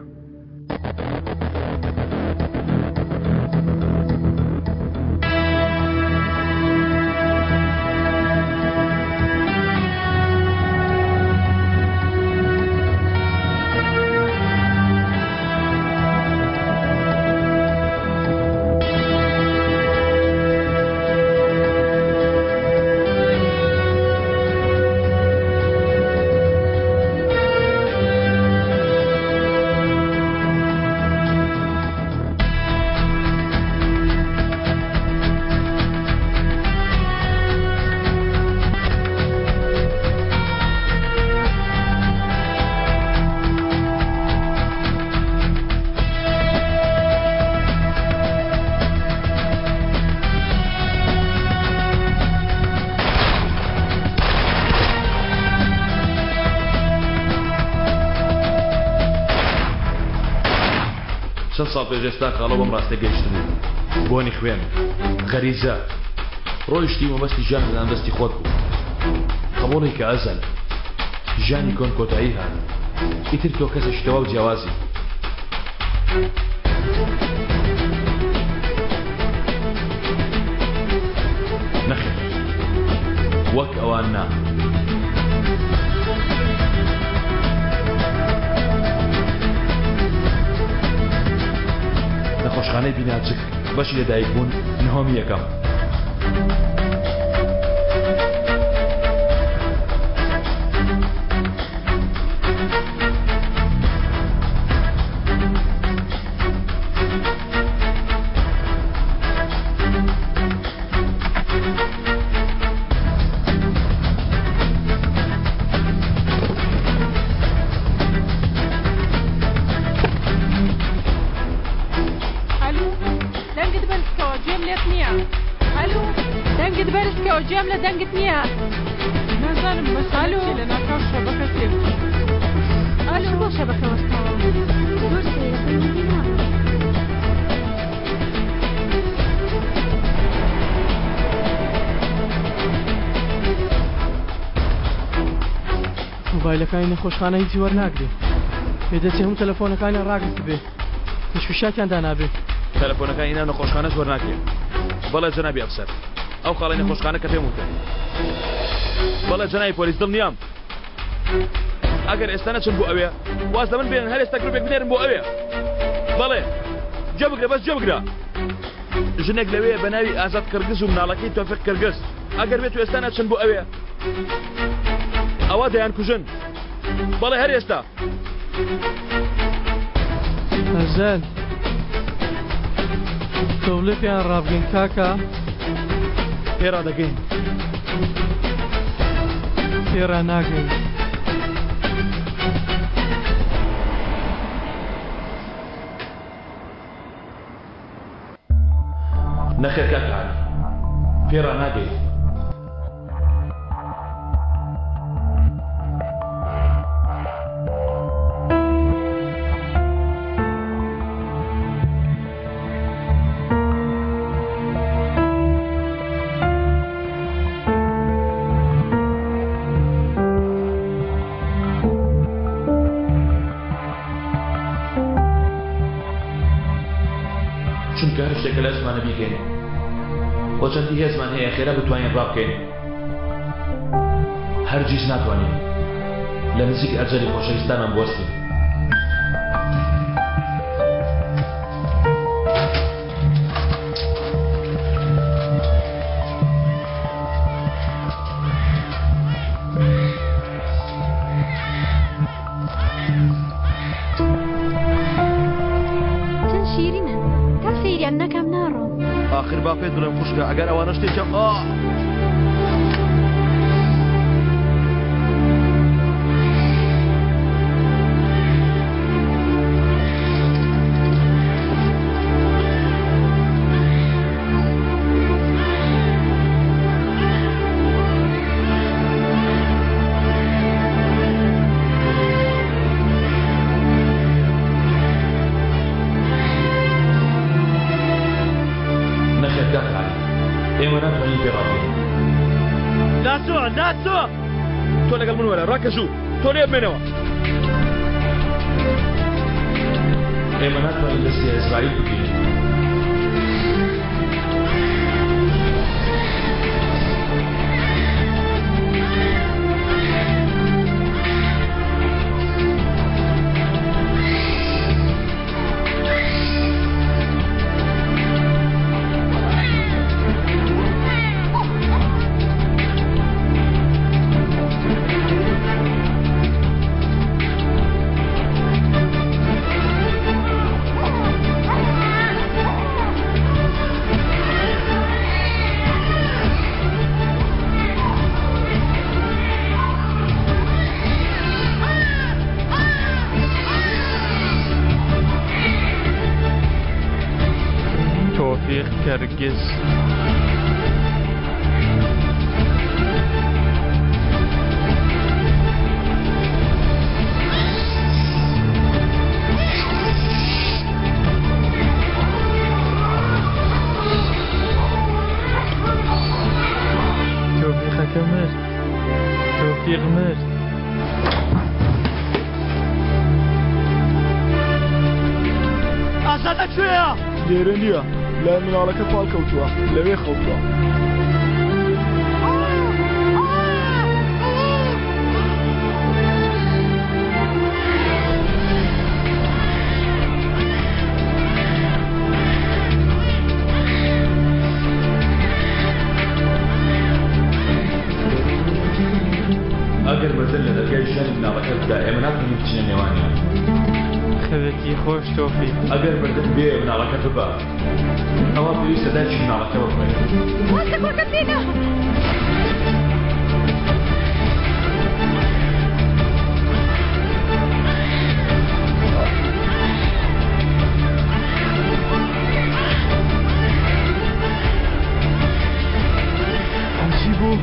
چەند ساڵ پێش ئێستا خاڵۆ بەم ڕاستە گەیشتبوو. بۆنی خوێن. غەریزە. ڕۆیشتی و مەبەستی ژیان لەناو دەستی خۆت بوو. قبوڵی کە ئەزەل. ژیانی کۆن کۆتایی هات. ئیتر تۆ کەسێکی تەواو جیاوازی. وەک ئەوان نا. نەخۆشخانەی بیناچک بەشی لەدایکبوون نهۆمی یەکەم. ئەلو دەنگت بەرزکەوە گوێم لێت نییە ئەلو دەنگت بەرزکەوە گوێم لە دەنگت نییە نازانم بەس ئەلو لە ناکاو شەبەکە تێکچوو ئەلو بۆ شەبەکە وەستاوە زۆر سەیرە پەیوەندی نابێت. مۆبایلەکانی نەخۆشخانە هیچی وەرناگرێ پێدەچێ هەموو تەلەفۆنەکانیان ڕاگرتبێ تەشویشاتیان دانابێ. تەلەفۆنەکانی ناو نەخۆشخانەش وەرناگرێ. بەڵێ جەنابی ئەفسەر. ئەو خاڵەی نەخۆشخانە کە پێم وتن. بەڵێ جەنابی پۆلیس دڵنیام. ئەگەر ئێستا نەچم بۆ ئەوێ واز لە من بێنن هەر ئێستا گروپێک بنێرن بۆ ئەوێ. بەڵێ گوێ بگرە بەس گوێ بگرە. ژنێک لەوێ بە ناوی ئازاد کڕگز و مناڵەکەی تۆفیق کڕگز. ئەگەر بێت و ئێستا نەچن بۆ ئەوێ ئەوا دەیانکوژن. بەڵێ هەر ئێستا. ئەزەل تۆ بڵێ پێیان ڕابگەین کاکە؟ پێ ڕادەگەین. پێ ڕاناگەین. نەخێر کاکە عەلی پێ ڕاناگەین. چونکە هەر شتێک کە لەسمانە بیکەین و چەندی هێزمان هەیە خێرا بتوانین ڕابکەین هەرگیز ناتوانین لە نزیک ئەجەلی خۆشەویستانمان بوەستین. چەند شیرینن تا سەیریان نەکەم ناڕۆم. ئاخر با پێت بڵێم خوشکە ئەگەر ئەوانە شتێکیان ئا. نەخێر کاک عەلی ئێمە ناتوانین پێ ڕابگەین. ناسۆ ناسۆ تۆ لەگەڵ من وەرە ڕاکە ژوو تۆ لێ بمێنەوە. ئێمە ناتوانین دەستی ئیسرائیل بگرین. تۆفیق کەرگز. تۆفیقەکە مرد. تۆفیق مرد. ئازادە کوێیە؟ لێرە نییە. لای مناڵەکە پاڵکەوتووە. لەوێ خەوتووە. مناڵەکە بدا ئێمە ناتوانین بچینە نێوانیان. خەوێکی خۆش تۆفیق. ئەگەر مردن بێ مناڵەکە ببا ئەوا پێویستە دایکی مناڵەکە ببڕێ. واز لە کوڕەکەم بێنە. چی بوو؟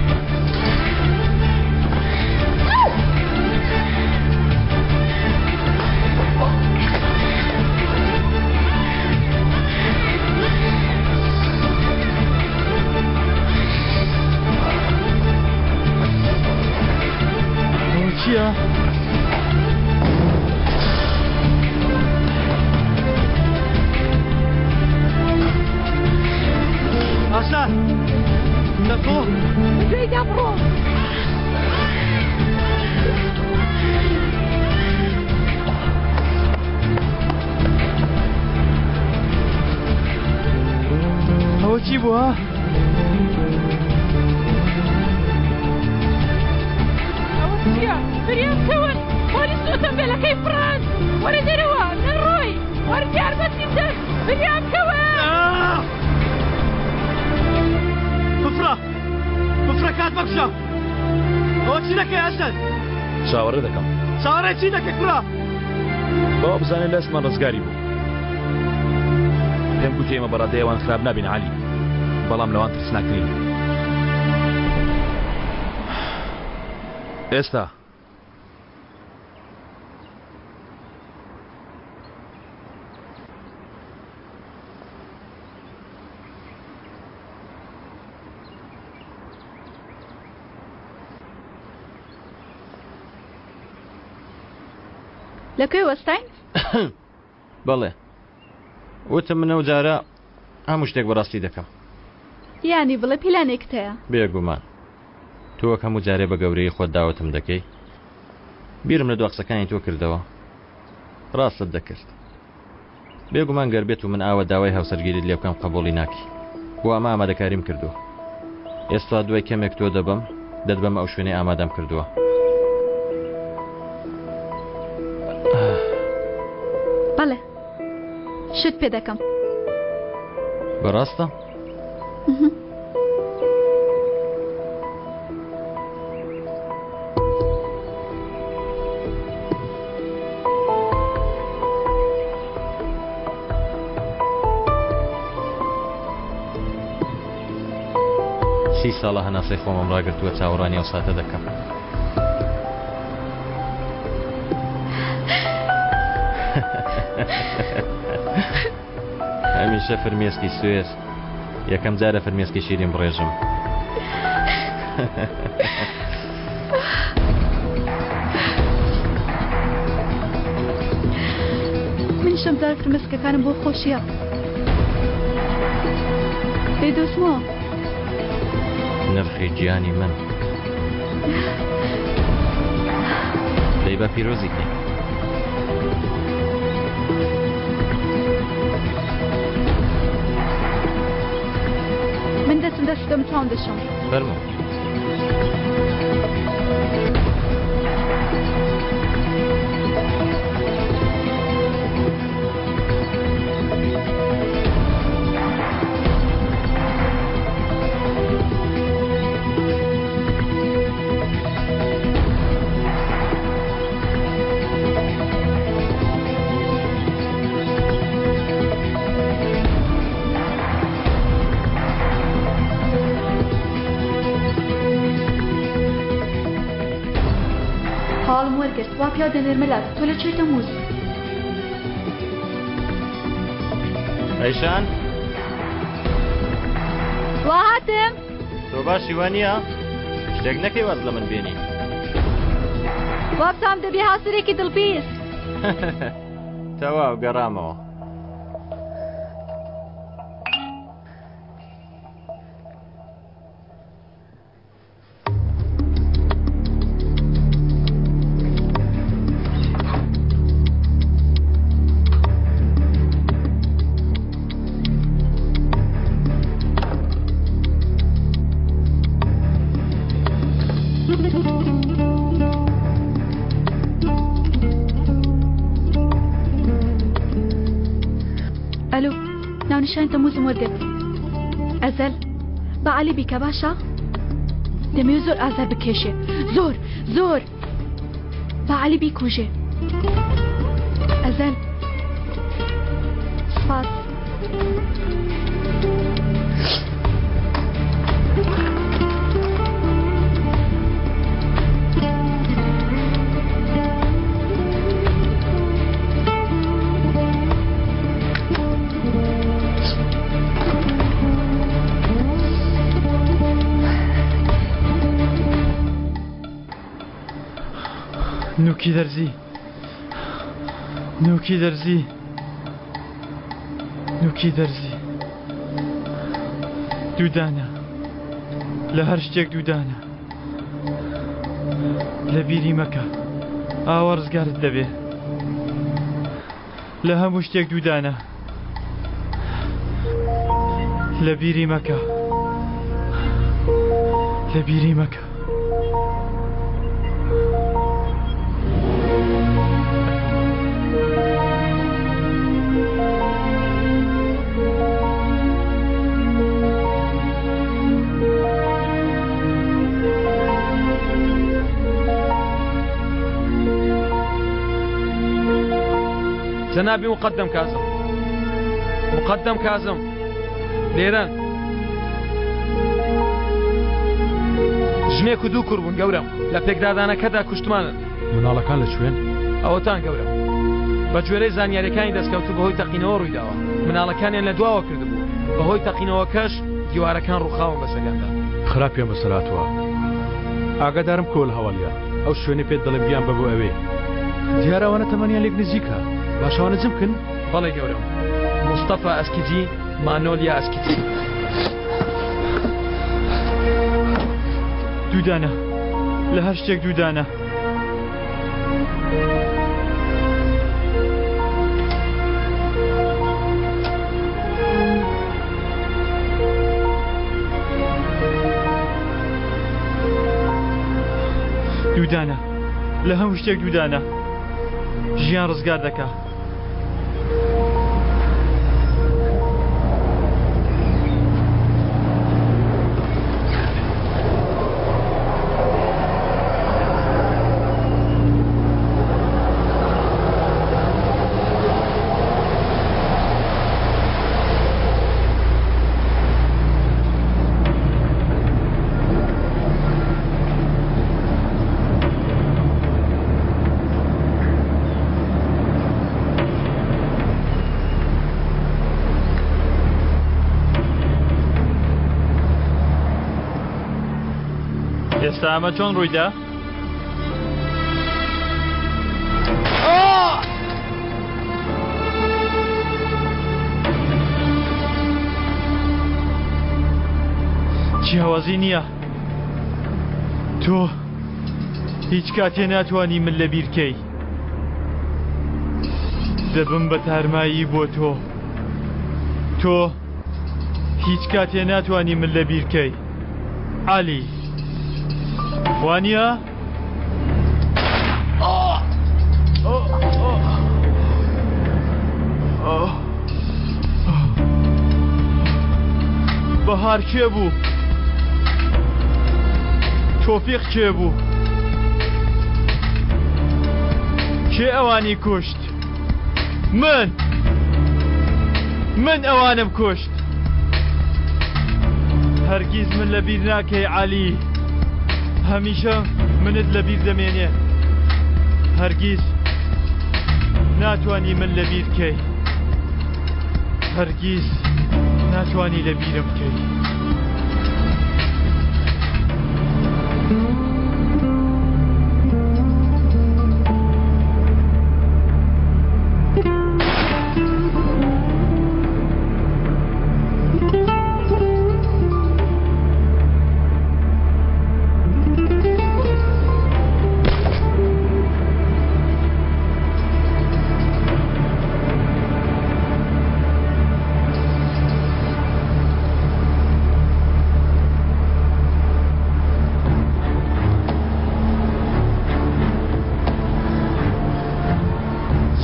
چییە؟ ئاسان دەتۆ دوێیدا بڕۆ. ئەوە چی بووە؟ ئەوە چییە؟ فریام کەون! پۆلیس ئۆتۆمبێلەکەی فڕاند! وەرە دەرەوە! نەڕۆی! وەرە یارمەتیم دەن! فریام کەون! بفڕە بفڕە کات مەکوژە ئەوە چی دەکەی ئەسەد؟ چاوەڕێ دەکەم. چاوەڕێ چی دەکەی کوڕە؟ با بزانێ لەسمان ڕزگاری بوو. پێم گوتی ئێمە بەڕادەی ئەوان خراپ نابین عەلی، بەڵام لەوان ترسناک نین. ئێستا. لە کوێ وەستاین؟ بەڵێ وتم من ئەو جارە هەموو شتێک بەڕاستی دەکەم. یانی بڵێ پیلانێکت هەیە؟ بێگومان. تۆ وەک هەموو جارێ بە گەورەیی خۆت داوەتم دەکەی؟ بیرم لە دوا قسەکانی تۆ کردەوە. ڕاستت دەکرد. بێگومان گەر بێت و من ئاوا داوای هاوسەرگیریت لێ بکەم قبوڵی ناکەی. بۆ ئەمە ئامادەکاریم کردووە. ئێستا دوای کەمێک تۆ دەبەم، دەتبەمە ئەو شوێنەی ئامادەم کردووە. بەڵێ. شت پێ دەکەم. بەڕاستە؟ سی ساڵە هەناسەی خۆمم ڕاگرتووە چاوەڕوانی ئەو ساتە دەکەم. هەمیشە فرمێسکی سوێر یەکەم جارە فرمێسکی شیرین بڕێژم. منیشم جار فرمێسکەکانم بۆ خۆشیە. دەیدۆزمەوە. نرخی گیانی من. دەی با پیرۆزی کەین. من دەچم دەست دەم چاوم دەشۆم. فەرموو. هەواڵم وەرگرت وا پیاو دەنێرمە لات تۆ لە کوێی تەمووز؟ ئەیشان وا هاتم تۆ باشی وا نییە؟ شتێک نەکەی واز لە من بێنی. وابزانم دەبی هاوسەرێکی دڵپیس. تەواو گەڕامەوە. ناونیشانی تەموزم وەرگرت. ئەزەل با عەلی بیکە باشە؟ دەمەوێت زۆر ئازار بکێشێ زۆر زۆر با عەلی بیکوژێ. ئەزەل سپاس. نوکی دەرزی نوکی دەرزی نوکی دەرزی دوودانە لە هەر شتێک دوودانە لە بیری مەکە ئاوا ڕزگارت دەبێ لە هەموو شتێک دوودانە لە بیری مەکە لە بیری مەکە. جەنابی مقدم کازم مقدم کازم لێرەن ژنێک و دوو کوڕ بوون گەورەم لە پێکدادانەکەدا کوشتمانن مناڵەکان لە کوێن؟ ئەوەتان گەورەم بە گوێرەی زانیاریەکانی دەستکەوتوو بەهۆی تەقینەوە ڕوویداوە مناڵەکانیان لە دواوە کردبوو بەهۆی تەقینەوەکەش دیوارەکان ڕووخاون بەسەریاندا. خراپیان بەسەر هاتووە ئاگادارم کۆ لە هەواڵیا ئەو شوێنەی پێت دەڵێم بیان بە بۆ ئەوێ دیارە ئەوانە تەمەنیان لێک نزیکە باشە ئەوانە جم کن؟ بەڵێ گەورەم مستەفا ئەسکیجی مانۆلیا ئەسکیجی. دوودانە لە هەر شتێک دوودانە. دوودانە لە هەموو شتێک دوودانە ژیان ڕزگار دەکا. ئێستا ئەمە چۆن ڕوویدا؟ جیاوازی نییە تۆ هیچ کاتێ ناتوانی من لەبیر کەی دەبم بە تارمایی بۆ تۆ تۆ هیچ کاتێ ناتوانی من لەبیر کەی عەلی وانە؟ بەهار کێ بوو؟ تۆفیق کێ بوو؟ کێ ئەوانی کوشت؟ من! من ئەوانم کوشت! هەرگیز من لەبیر ناکەی عەلی هەمیشە منت لەبیر دەمێنێ هەرگیز ناتوانی من لەبیر کەی هەرگیز ناتوانی لەبیرم بکەی.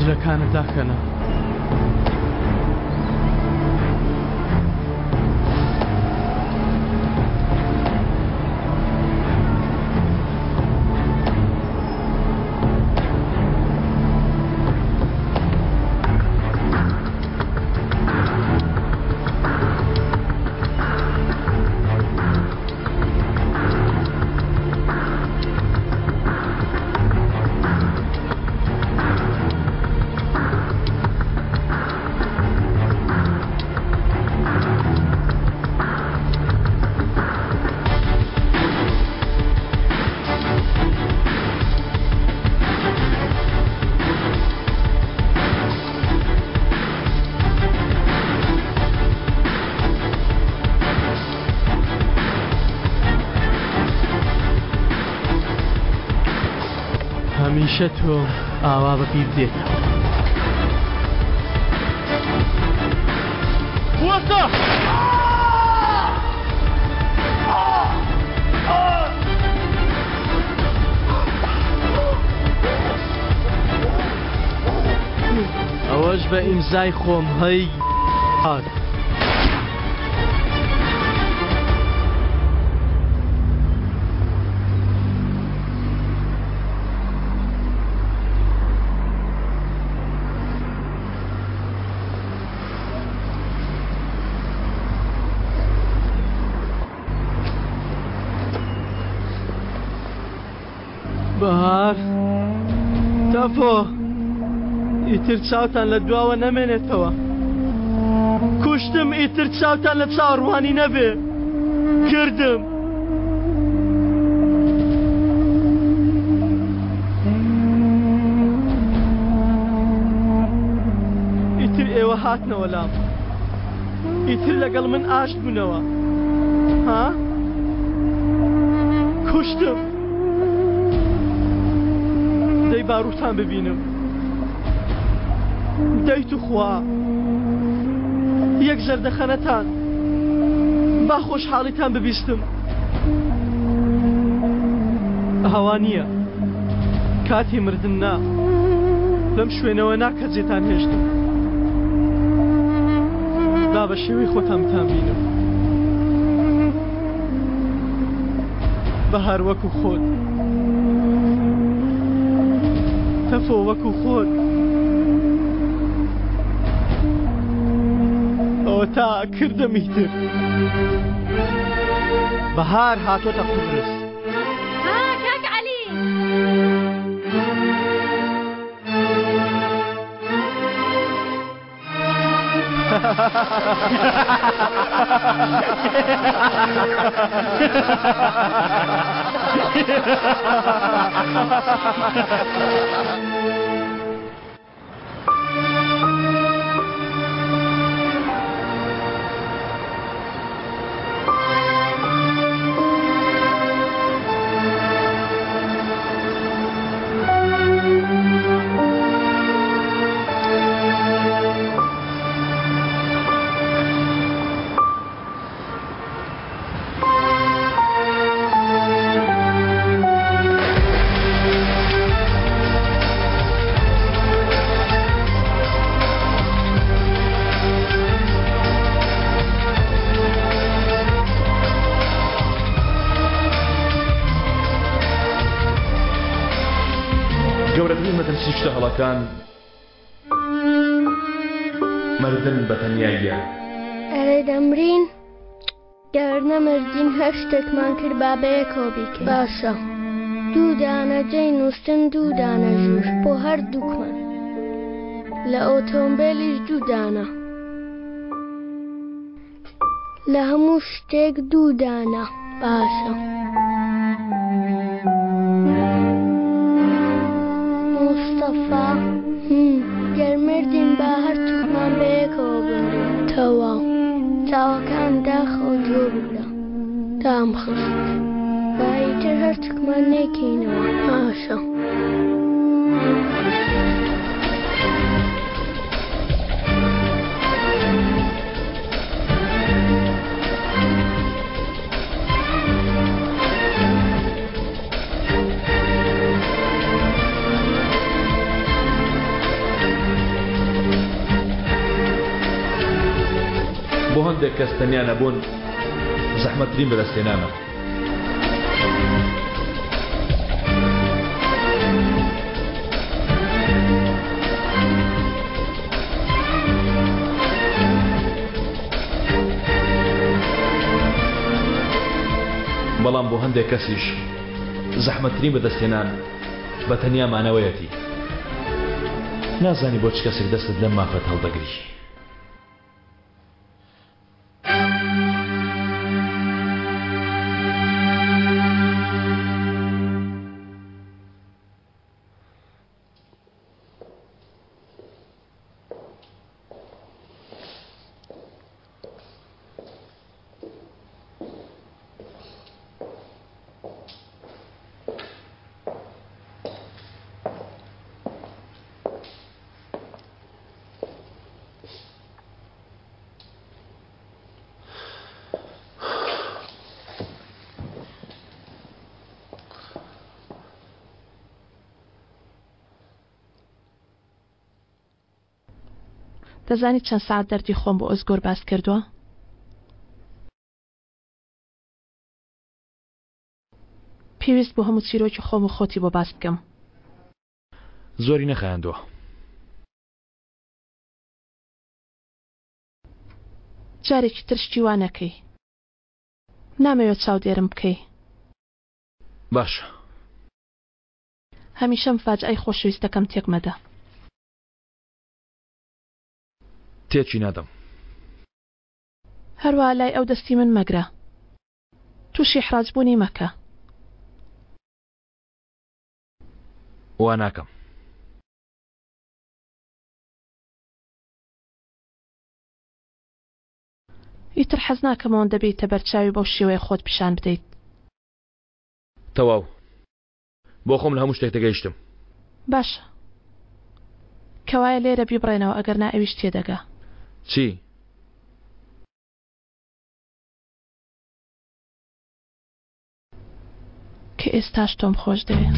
جلەکانت داکەنە. هەمیشە تۆم ئاوا بە بیر دێتەوە. بوەستە! ئەوەش بە ئیمزای خۆم هەی هات. بەهار تەفۆ ئیتر چاوتان لە دواوە نەمێنێتەوە کوشتم ئیتر چاوتان لە چاوەڕوانی نەبێ کردم ئیتر ئێوە هاتنەوە لام ئیتر لەگەڵ من ئاشت بوونەوە ها کوشتم دەی باروتان ببینم دەی توخوا یەک زەردەخەنەتان با خۆشحاڵیتان ببیستم ئەوە نییە کاتی مردن نا لەم شوێنەوە نا کە جێتان هێشتم با بە شێوەی خۆتان بتان بینم بەهار وەکو خۆت تەفۆ وەکو خۆت ئەوە تا کردم ئیتر بەهار هاتۆتە قوبرس. ها کاک عەلی. گەورەترین مەترسی شتە هەڵەکان مردن بە تەنیاییە. ئەرێ دەمرین؟ گەر نەمردین هەر شتێکمان کرد با بەیەکەوە بیکەین. باشە دوو دانە جێی نووستن دوو دانە ژوور بۆ هەردووکمان لە ئۆتۆمبێلیش دوو دانە لە هەموو شتێک دوو دانە باشە. مستەفا گەر مردین با هەرتووکمان بەیەکەوە بمرین. تەواو چاوەکان داخە و گوێ بگرە. دام خست. با ئیتر هەرتووکمان نەیکەینەوە. باشە. بۆ هەندێک کەس تەنیا نەبوون زەحمەتترین بەدەستهێنانە. بەڵام بۆ هەندێک کەسیش زەحمەتترین بەدەستهێنان بە تەنیا مانەوەیەتی. نازانی بۆ چ کەسێک دەستت لەم مافەت هەڵدەگری. دەزانی چەند سەعات دەردی خۆم بۆ ئۆزگۆر باس کردووە؟ پێویست بوو هەموو چیرۆکی خۆم و خۆتی بۆ باس بکەم. زۆری نەخایاندووە. جارێکی تر شتی وا نەکەی. نامەوێت چاودێرم بکەی. باشە. هەمیشە مفاجئەی خۆشەویستەکەم تێک مەدە. تێکی نادەم. هەروەها لای ئەو دەستی من مەگرە. تووشی ئیحراج بوونی مەکە. وا ناکەم. ئیتر حەز ناکەم ئەوەندە بێیتە بەرچاوی بەو شێوەیە خۆت پیشان بدەیت. تەواو. بۆ خۆم لە هەموو شتێک تێگەیشتم. باشە. کەوایە لێرە بیبڕێنەوە ئەگەرنا ئەویش تێدەگا. چی؟ کە ئێستاش تۆم خۆش دەوێ.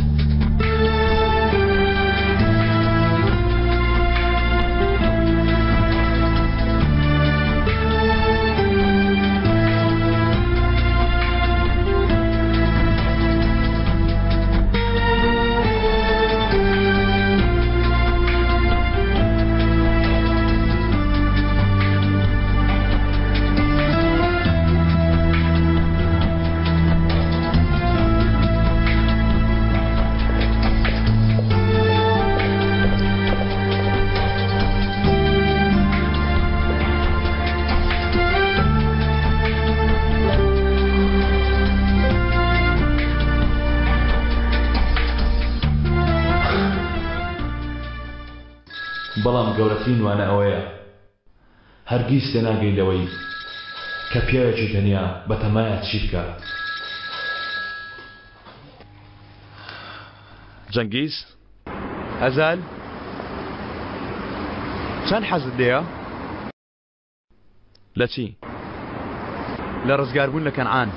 بەڵام گەورەترین وانە ئەوەیە هەرگیز تێناگەی لەوەی کە پیاوێکی تەنیا بەتەمایە چی بکات. جەنگیز؟ ئەزال؟ چەند حەزت لێیە؟ لە چی؟ لە ڕزگاربوون لە کەنعان.